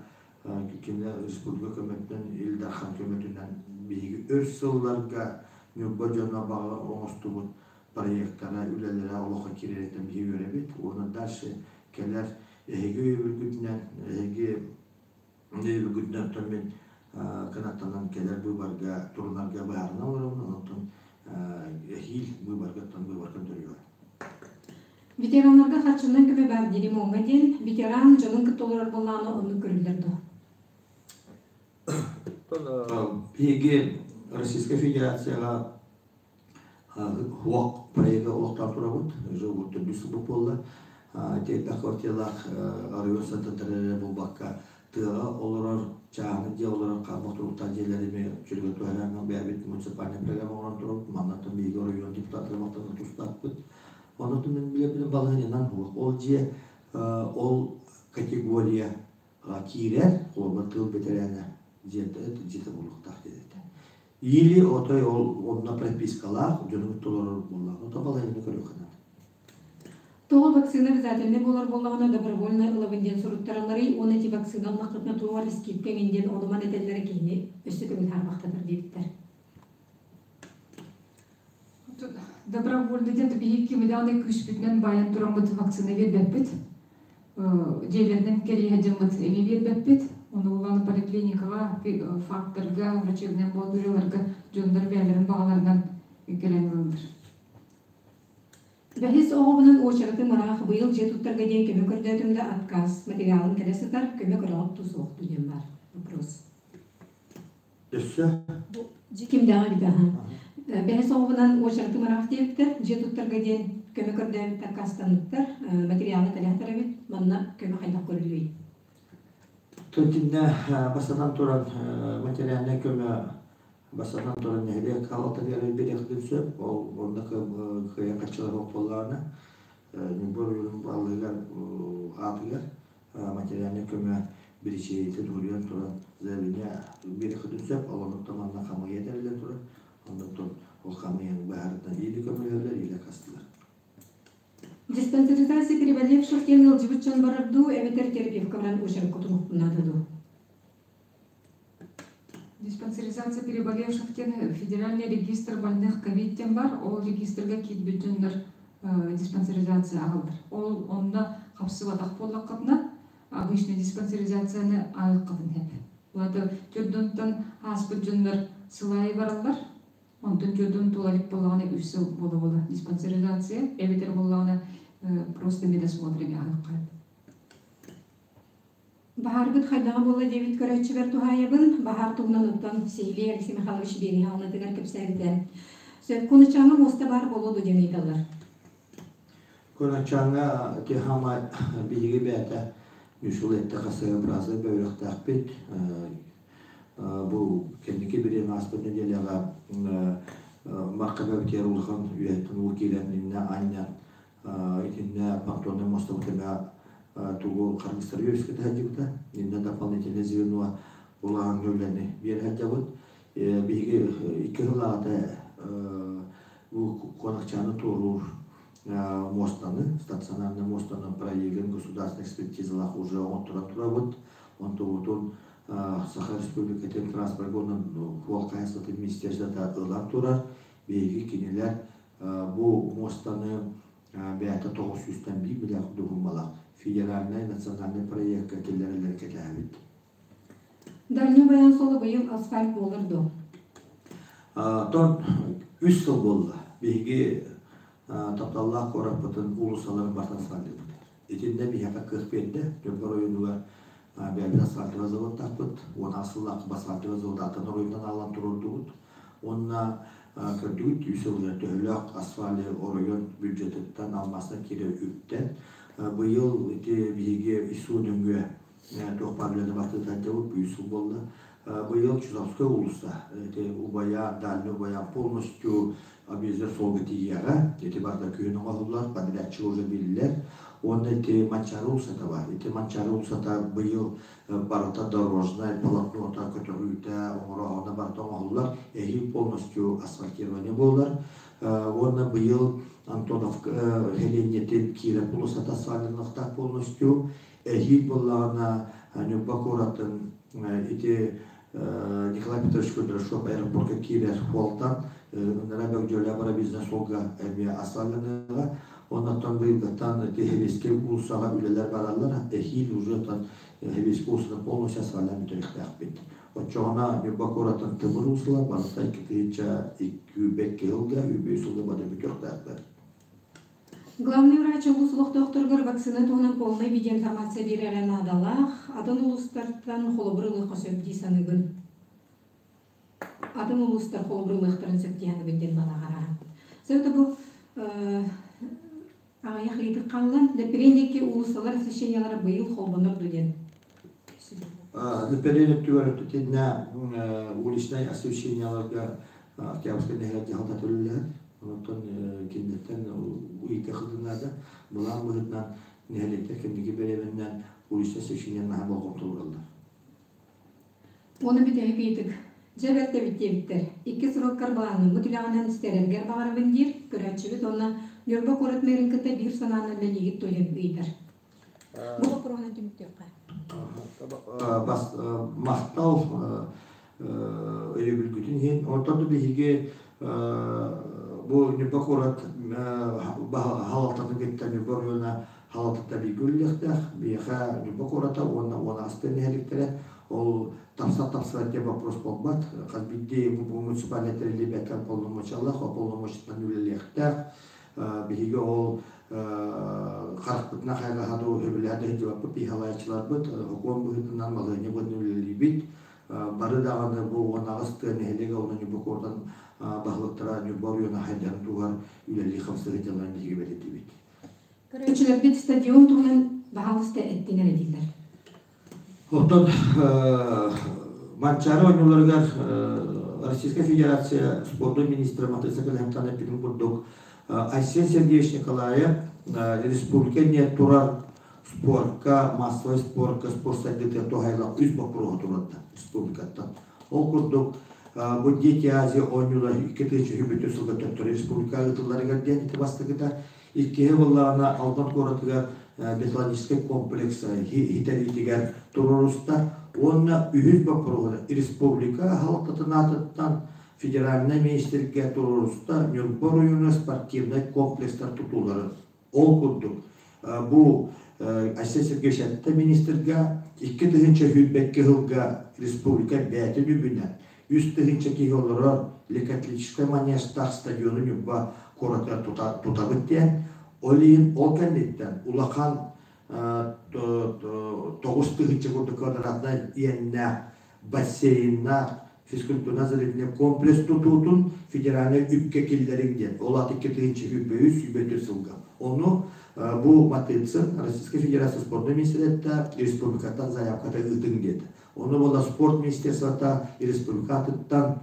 кини республика көмөтүнэн, Ил Дархан көмөтүнэн биһиги өр сылларга Ньурба дьоно баҕа оҥостубут проектара, үлэлэрэ олоххо киирэриттэн биһиги үөрэбит. Уонна дальше кэлэр эһиги өйөбүлгүтүнэн, эһиги өйөбүлгүтүнэн оттон мин кынаттанан кэлэр быыбарга турунарга быһаарынан олоробун, онтон эһиил быыбарга оттон быыбар көрдөрүөҕэ. Ветераннарга харчынан көмө баар диримоҥҥа диэн, ветеран дьонун кытта олорор буоллаҕына оннук көрүллэр дуо? Биһиги Российскай Федерацияҕа Хуак проега олохтоох турабыт, уже бу төрдүс сылбыт буолла. Элбэх квартиралаах оройуон центрдара эрэ буолбакка, тыаҕа олорор, чааһынай дьиэ олорор хаалбах туруктаах дьиэлэри эмиэ чөлүгэр түһэрэн бэйэбит муниципальнай программа оҥорон турабыт. Маннаттан биһиги оройуон депутаттара махтана тустаахпыт. Онон мин билэрбинэн балаһыанньанан ол дьиэ ол категория киирэр, холобур тыыл бэтэрээнэ дьиэтэ буолуохтаах диэн этэ. Или отой ол онно пропискалаах дьону толорор буоллаҕына, ото балаһыанньаны көрүөххэ наада. Тоҕо вакцина обязательнай буолар буоллаҕына добровольно ылабын диэн суруттаралларый уонна ити вакцина ыллаххытына туох эрэ скидка эҥин диэн олуман этэллэрэ киһини өссө төгүл хаарбахтатар диэбиттэр. Добровольно диэн биһиги кимидааны күүспүтүнэн байан тураммыт вакцина биэрбэппит. Дьиэлэринэн кэрийэ дьоммут эмиэ биэрбэппит. Ону улахан поликлиникаҕа, факторга, врачебнай амбулаторияларга дьоннор бэйэлэрин баҕаларынан кэлэн ылаллар. Бэһис оҕобунан уочаратым ыраах, быйыл дьиэ туттарга диэн көмө көрдөөтүм да отказ, материалым кэлэ сытар, көмө көрөҕүт дуу суох дуу диэн баар вопрос. Өссө? Кимдээҕи эбит аха. Бэһис оҕобунан уочаратым ыраах диэбиттэр, дьиэ туттарга диэн. Көмө көрдөөбүт аккаастанныттар, материалы кэлэхтэр эбит, манна көмө хайдах көрүллүүй? Тутинна бастатан туран материальнай көмө бастатан туран нэһилиэк хаалтатыгар бириэхтин сөп, ол онно кыайан хаччылар буоллаҕына Ньурба оройуонун бааллыгар аатыгар материальнай көмө биричиинэтин уруйан туран заявление биэриэххитин сөп, ол оннуктан манна хамыыйа тэриллэн турар, оннуктан ол хамыыйаны быһаарытынан или көмөлөһөллөр, или хастылар. Диспансеризация переболевших диэн ыалдьыбыт дьон барар дуу, эбэтэр терапевка баран очеркка тумукпунаата дуу? Диспансеризация переболевших диэн федеральный регистр больных ковид диэн бар, ол регистрга киирбит дьоннор диспансеризация аҕаллар. Ол онно хапсыбатах буоллаххытына, обычный диспансеризацияны ааххытын сөп. Улата төрдүнтэн ааспыт дьоннор сылайы бараллар, онтон төрдүн тула илик буоллаҕына үс сыл буола-буола диспансеризация, эбэтэр буоллаҕына просто медосмотр эмиэ аһыахха. Баһааргыт хайдаҕа буолла диэбит көрөөччүбэр туһаайабын. Баһаар туһунан оттон Сиһилии Алексей Михайлович биэриһэ алнатыгар кэпсээбитэ. Сөп Куначааҥҥа муоста баар буолуо дуо диэн ыйыталлар. Куначааҥҥа Тихама биһиги бэйэтэ үс сыл этте хасыга бөөлөхтөөхпүт. Бу кэнники бириэмэ ааспыт нэдиэлэҕэ Маркаба битиэр улахан үөһэттэн уу киирэн иннэ анньан итиннэ понтоннай муостабыт эмэ тугу харгыстары үөскэтэ сылдьыбыта. Иннэ дополнительное звено улахан үлэни биэрэ сылдьабыт. Биһиги 2 сыллааҕыта бу Куонахчааны туоруур муостаны, стационарный муостаны проегын государственной экспертизалаах уже оҥотторон турабыт. Онтубутун Саха Республикатын транспорга уонна суол хаһаайыстыбатын министерствота ылан турар. Биһиги кинилэр бу муостаны бэйэтэ 901 миллиард дугуммалаах федеральнай национальный проекка киллэрэллэр кэтээбит. Дальний баян суола быйыл асфальт буолар дуо? Тон 3 сыл буолла. Биһиги тапталлаах куораппытын уулуссаларын барытын асфальтыыбыт. Итиннэ биһиэхэ кыах биэрдэ. Ньурба оройуонугар бэйэбит асфальтовай заводтаахпыт. 10 сыллаах асфальтовай завод атын оройуонтан аалан туруордубут. Уонна көрдүгүт үс сылга төһөлөөх асфальты оройуон бюджетыттан алмаастан киирэр үптэн быйыл ити биһиги ИСУ нөҥүө туох баар үлэни барытын үс сыл буолла. Быйыл Чусовская уулусса ити Убая, Дальний Убая полностью объездер суолга тиийиэҕэ. Ити барыта күһүн оҥоһуллар, подрядчик уже биллэр. Уонна ити Манчаары уулуссата бар. Ити Манчаары уулуссата быйыл барыта дорожнай полотнота, көтөҕүүтэ, оҥорооһуна барыта оҥоһуллар. Эһиил полностью асфальтирование буолар. Уонна быйыл Антоновка сэлиэнньэтин Киирэ уулуссата асфальтаныахтаах полностью. Эһиил буоллаҕына Ньурба куоратын ити Николай Петрович Кудряшов аэропорка киирэр суолтан ынара Бөгдьөлө бара бизнес-суолга эмиэ асфальтаныаҕа. Оннуттан быйылгыттан ити Хевискэй уулуссаҕа үлэлэр бараллар. Эһиил уже Хевискэй уулуссаны полностью асфальтаан бүтэрихтээхпит. Оччоҕуна Ньурба куоратын тымыр уулуссалар барыта 2002 сылга, 3 сылга бары бүтүөхтээхтэр. Главный врач улуус олохтоохторугар вакцина туһунан полнай видеоинформация биэрэрэ наадалаах, атын улуустартан холобур ылыахха сөп дии саныыбын. Атын улуустар холобур ылыахтарын сөп дии саныыбын диэн балаҕараһа. Сөп бу аҕыйах ыйытык хаалла. Лэппириэнньикки уулуссалар освещениелара быйыл холбонор дуо диэн. Лэппириэн өттүгэр итиннэ уличнай освещениеларга Октябрьскай нэһилиэк дьаһалта төлүүлэһэр. Онтон кинилэртэн ыйытыаххытын наада. Былаан быһыытынан нэһилиэктэр кэнники бэрэбиннэн уличнай освещение наһаа болҕомто уураллар. Уонна бүтэһик ыйытык. Дьэ бэрт эбит диэбиттэр. Икки сроккар былааннаммыт үлэҕинэн ситэрэргэр баҕарабын диир көрөөччүбүт уонна Ньурба куорат мэрин кытта биир санаанан үлэлиигит дуо диэн ыйытар. Бу боппуруоһунан түмүктүөххэ. Бас махтал өйөбүлгүтүн иһин. Онтон да биһиги бу Ньурба куорат халалтатын кытта Ньурба оройуона халалтата бииргэ үлэлиэхтээх. Биһиэхэ Ньурба куората уонна 16 нэһилиэктэрэ ол тапсар-тапсыбат диэн вопрос буолбат. Хас биирдии муниципальнай тэриллии полномочиялаах, ол полномочиятынан үлэлиэхтээх. Биһиги ол харахпытынан хайҕаһа дуу, сөбүлэһэ да сылдьыбаппыт, пиһалааччыларбыт сокуон быһыытынан балаһыанньа быһыытынан үлэлиибит. Бары даҕаны бу 18 тыа нэһилиэгэ уонна Ньурба куоратын Баһылыктара Ньурба оройуона хайдарын туһугар үлэлии хамсыы дьалларын биһиги бэлиэтиибит. Көрөөччүлэрбит стадион туһунан баһаалыста эттин эрэ дииллэр. Оттон Манчаары оонньууларыгар Российская Федерация спордун министрэ Матыса Калиһантан эппитин курдук, Айсен Сергеевич Николаев республика иннигэр турар спорка, массовай спорка, спорт сайдыытыгар туһаайылаах үс боппуруоһу туруорда республикаттан. Ол курдук, бу Дети Азии оонньуулар 2023 сылга төттөрү республика ыытылларыгар диэн ити бастакыта. Иккиһэ буоллаҕына, Алдан куоратыгар биологическай комплекс хитэриитигэр туруоруста уонна үһүс боппуруоһуна республика аһалтатын аатыттан федеральнай министргэ туруоруста Ньурба оройуона спортивнай комплекстар тутууларын. Ол курдук, бу Айсен Сергеевич эттэ министргэ 2022 сылга республика бэйэтин үбүнэн 3 000 киһи олорор лекатлетическай манежтаах стадиону Ньурба куоратыгар тутабыт диэн. Ол иһин ол кэнниттэн улахан 9000 курдук квадратнай иэннээх бассейннаах физкультурно-оздоровительный комплекс тутуутун федеральнай үпкэ киллэриҥ диэн. Ол аата 2023 сылга. Ону бу Матыцин Российскай Федерация спордун министириэттэ республикаттан заявката ыытыҥ диэтэ. Ону буола спорт министерствота республикатыттан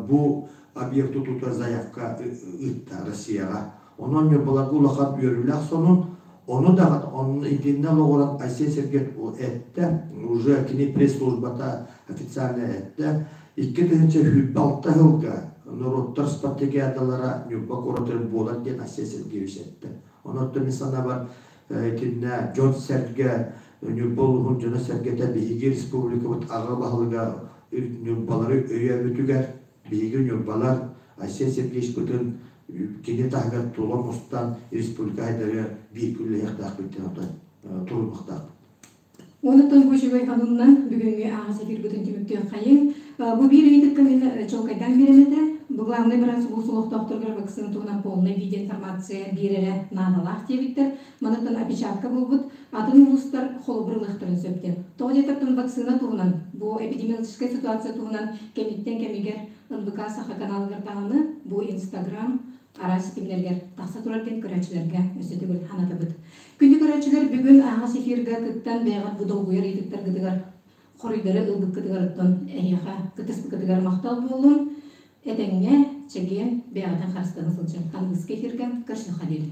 бу объект тутуута заявка ыытта Россияҕа. Онон Ньурбаларга улахан үөрүүлээх сонун. Ону даҕаны онно итиннэ олоҕуран Айсен Сергеевич эттэ, уже кини пресс-службата официально эттэ, 2026 сылга норуоттар спартакиадалара Ньурба куоратыгар буолар диэн Айсен Сергеевич эттэ. Онон мин санаабар итиннэ дьон-сэргэ Ньурба улууһун дьоно-сэргэтэ биһиги республикабыт аҕа баһылыга Ньурбалары өйөөбүтүгэр биһиги Ньурбалар Айсен Сергеевичпытын кини таһыгар тула мустан республика хайдарыгар биир күллэһиэхтээхпит диэн отой турунуохтаахпыт. Онуттан бу үчүгэй ханыннан бүгүҥҥү аҕыс эфирбытын түмүктүөххэйиҥ. Бу биир ыйытыкка мин чуолкайдаан биэрэм этэ. Бу главный быраас улуус олохтоохторугар вакцина туһунан полный видеоинформация биэрэрэ наадалаах диэбиттэр. Манаттан опечатка буолбут. Атын улуустар холобур ылыахтарын сөп диэн. Тоҕо диэтэхтэн вакцина туһунан, бу эпидемиологическай ситуация туһунан кэмиттэн кэмигэр НВК Саха каналыгар даҕаны бу Инстаграм араас ситимнэригэр тахса турар диэн көрөөччүлэргэ өссө төгүл санатабыт. Күндү көрөөччүлэр, бүгүн аһаҕас эфиргэ кыттан бэйэҕит бу долгуйар ыйытыктаргытыгар хоруйдары ылбыккытыгар оттон эһиэхэ кыттыспыккытыгар махтал буоллун. Этэҥҥэ, чэгиэн, бэйэҕитин харыстана сылдьыҥ. Аныгыскы эфиргэ көрсүөххэ диэри.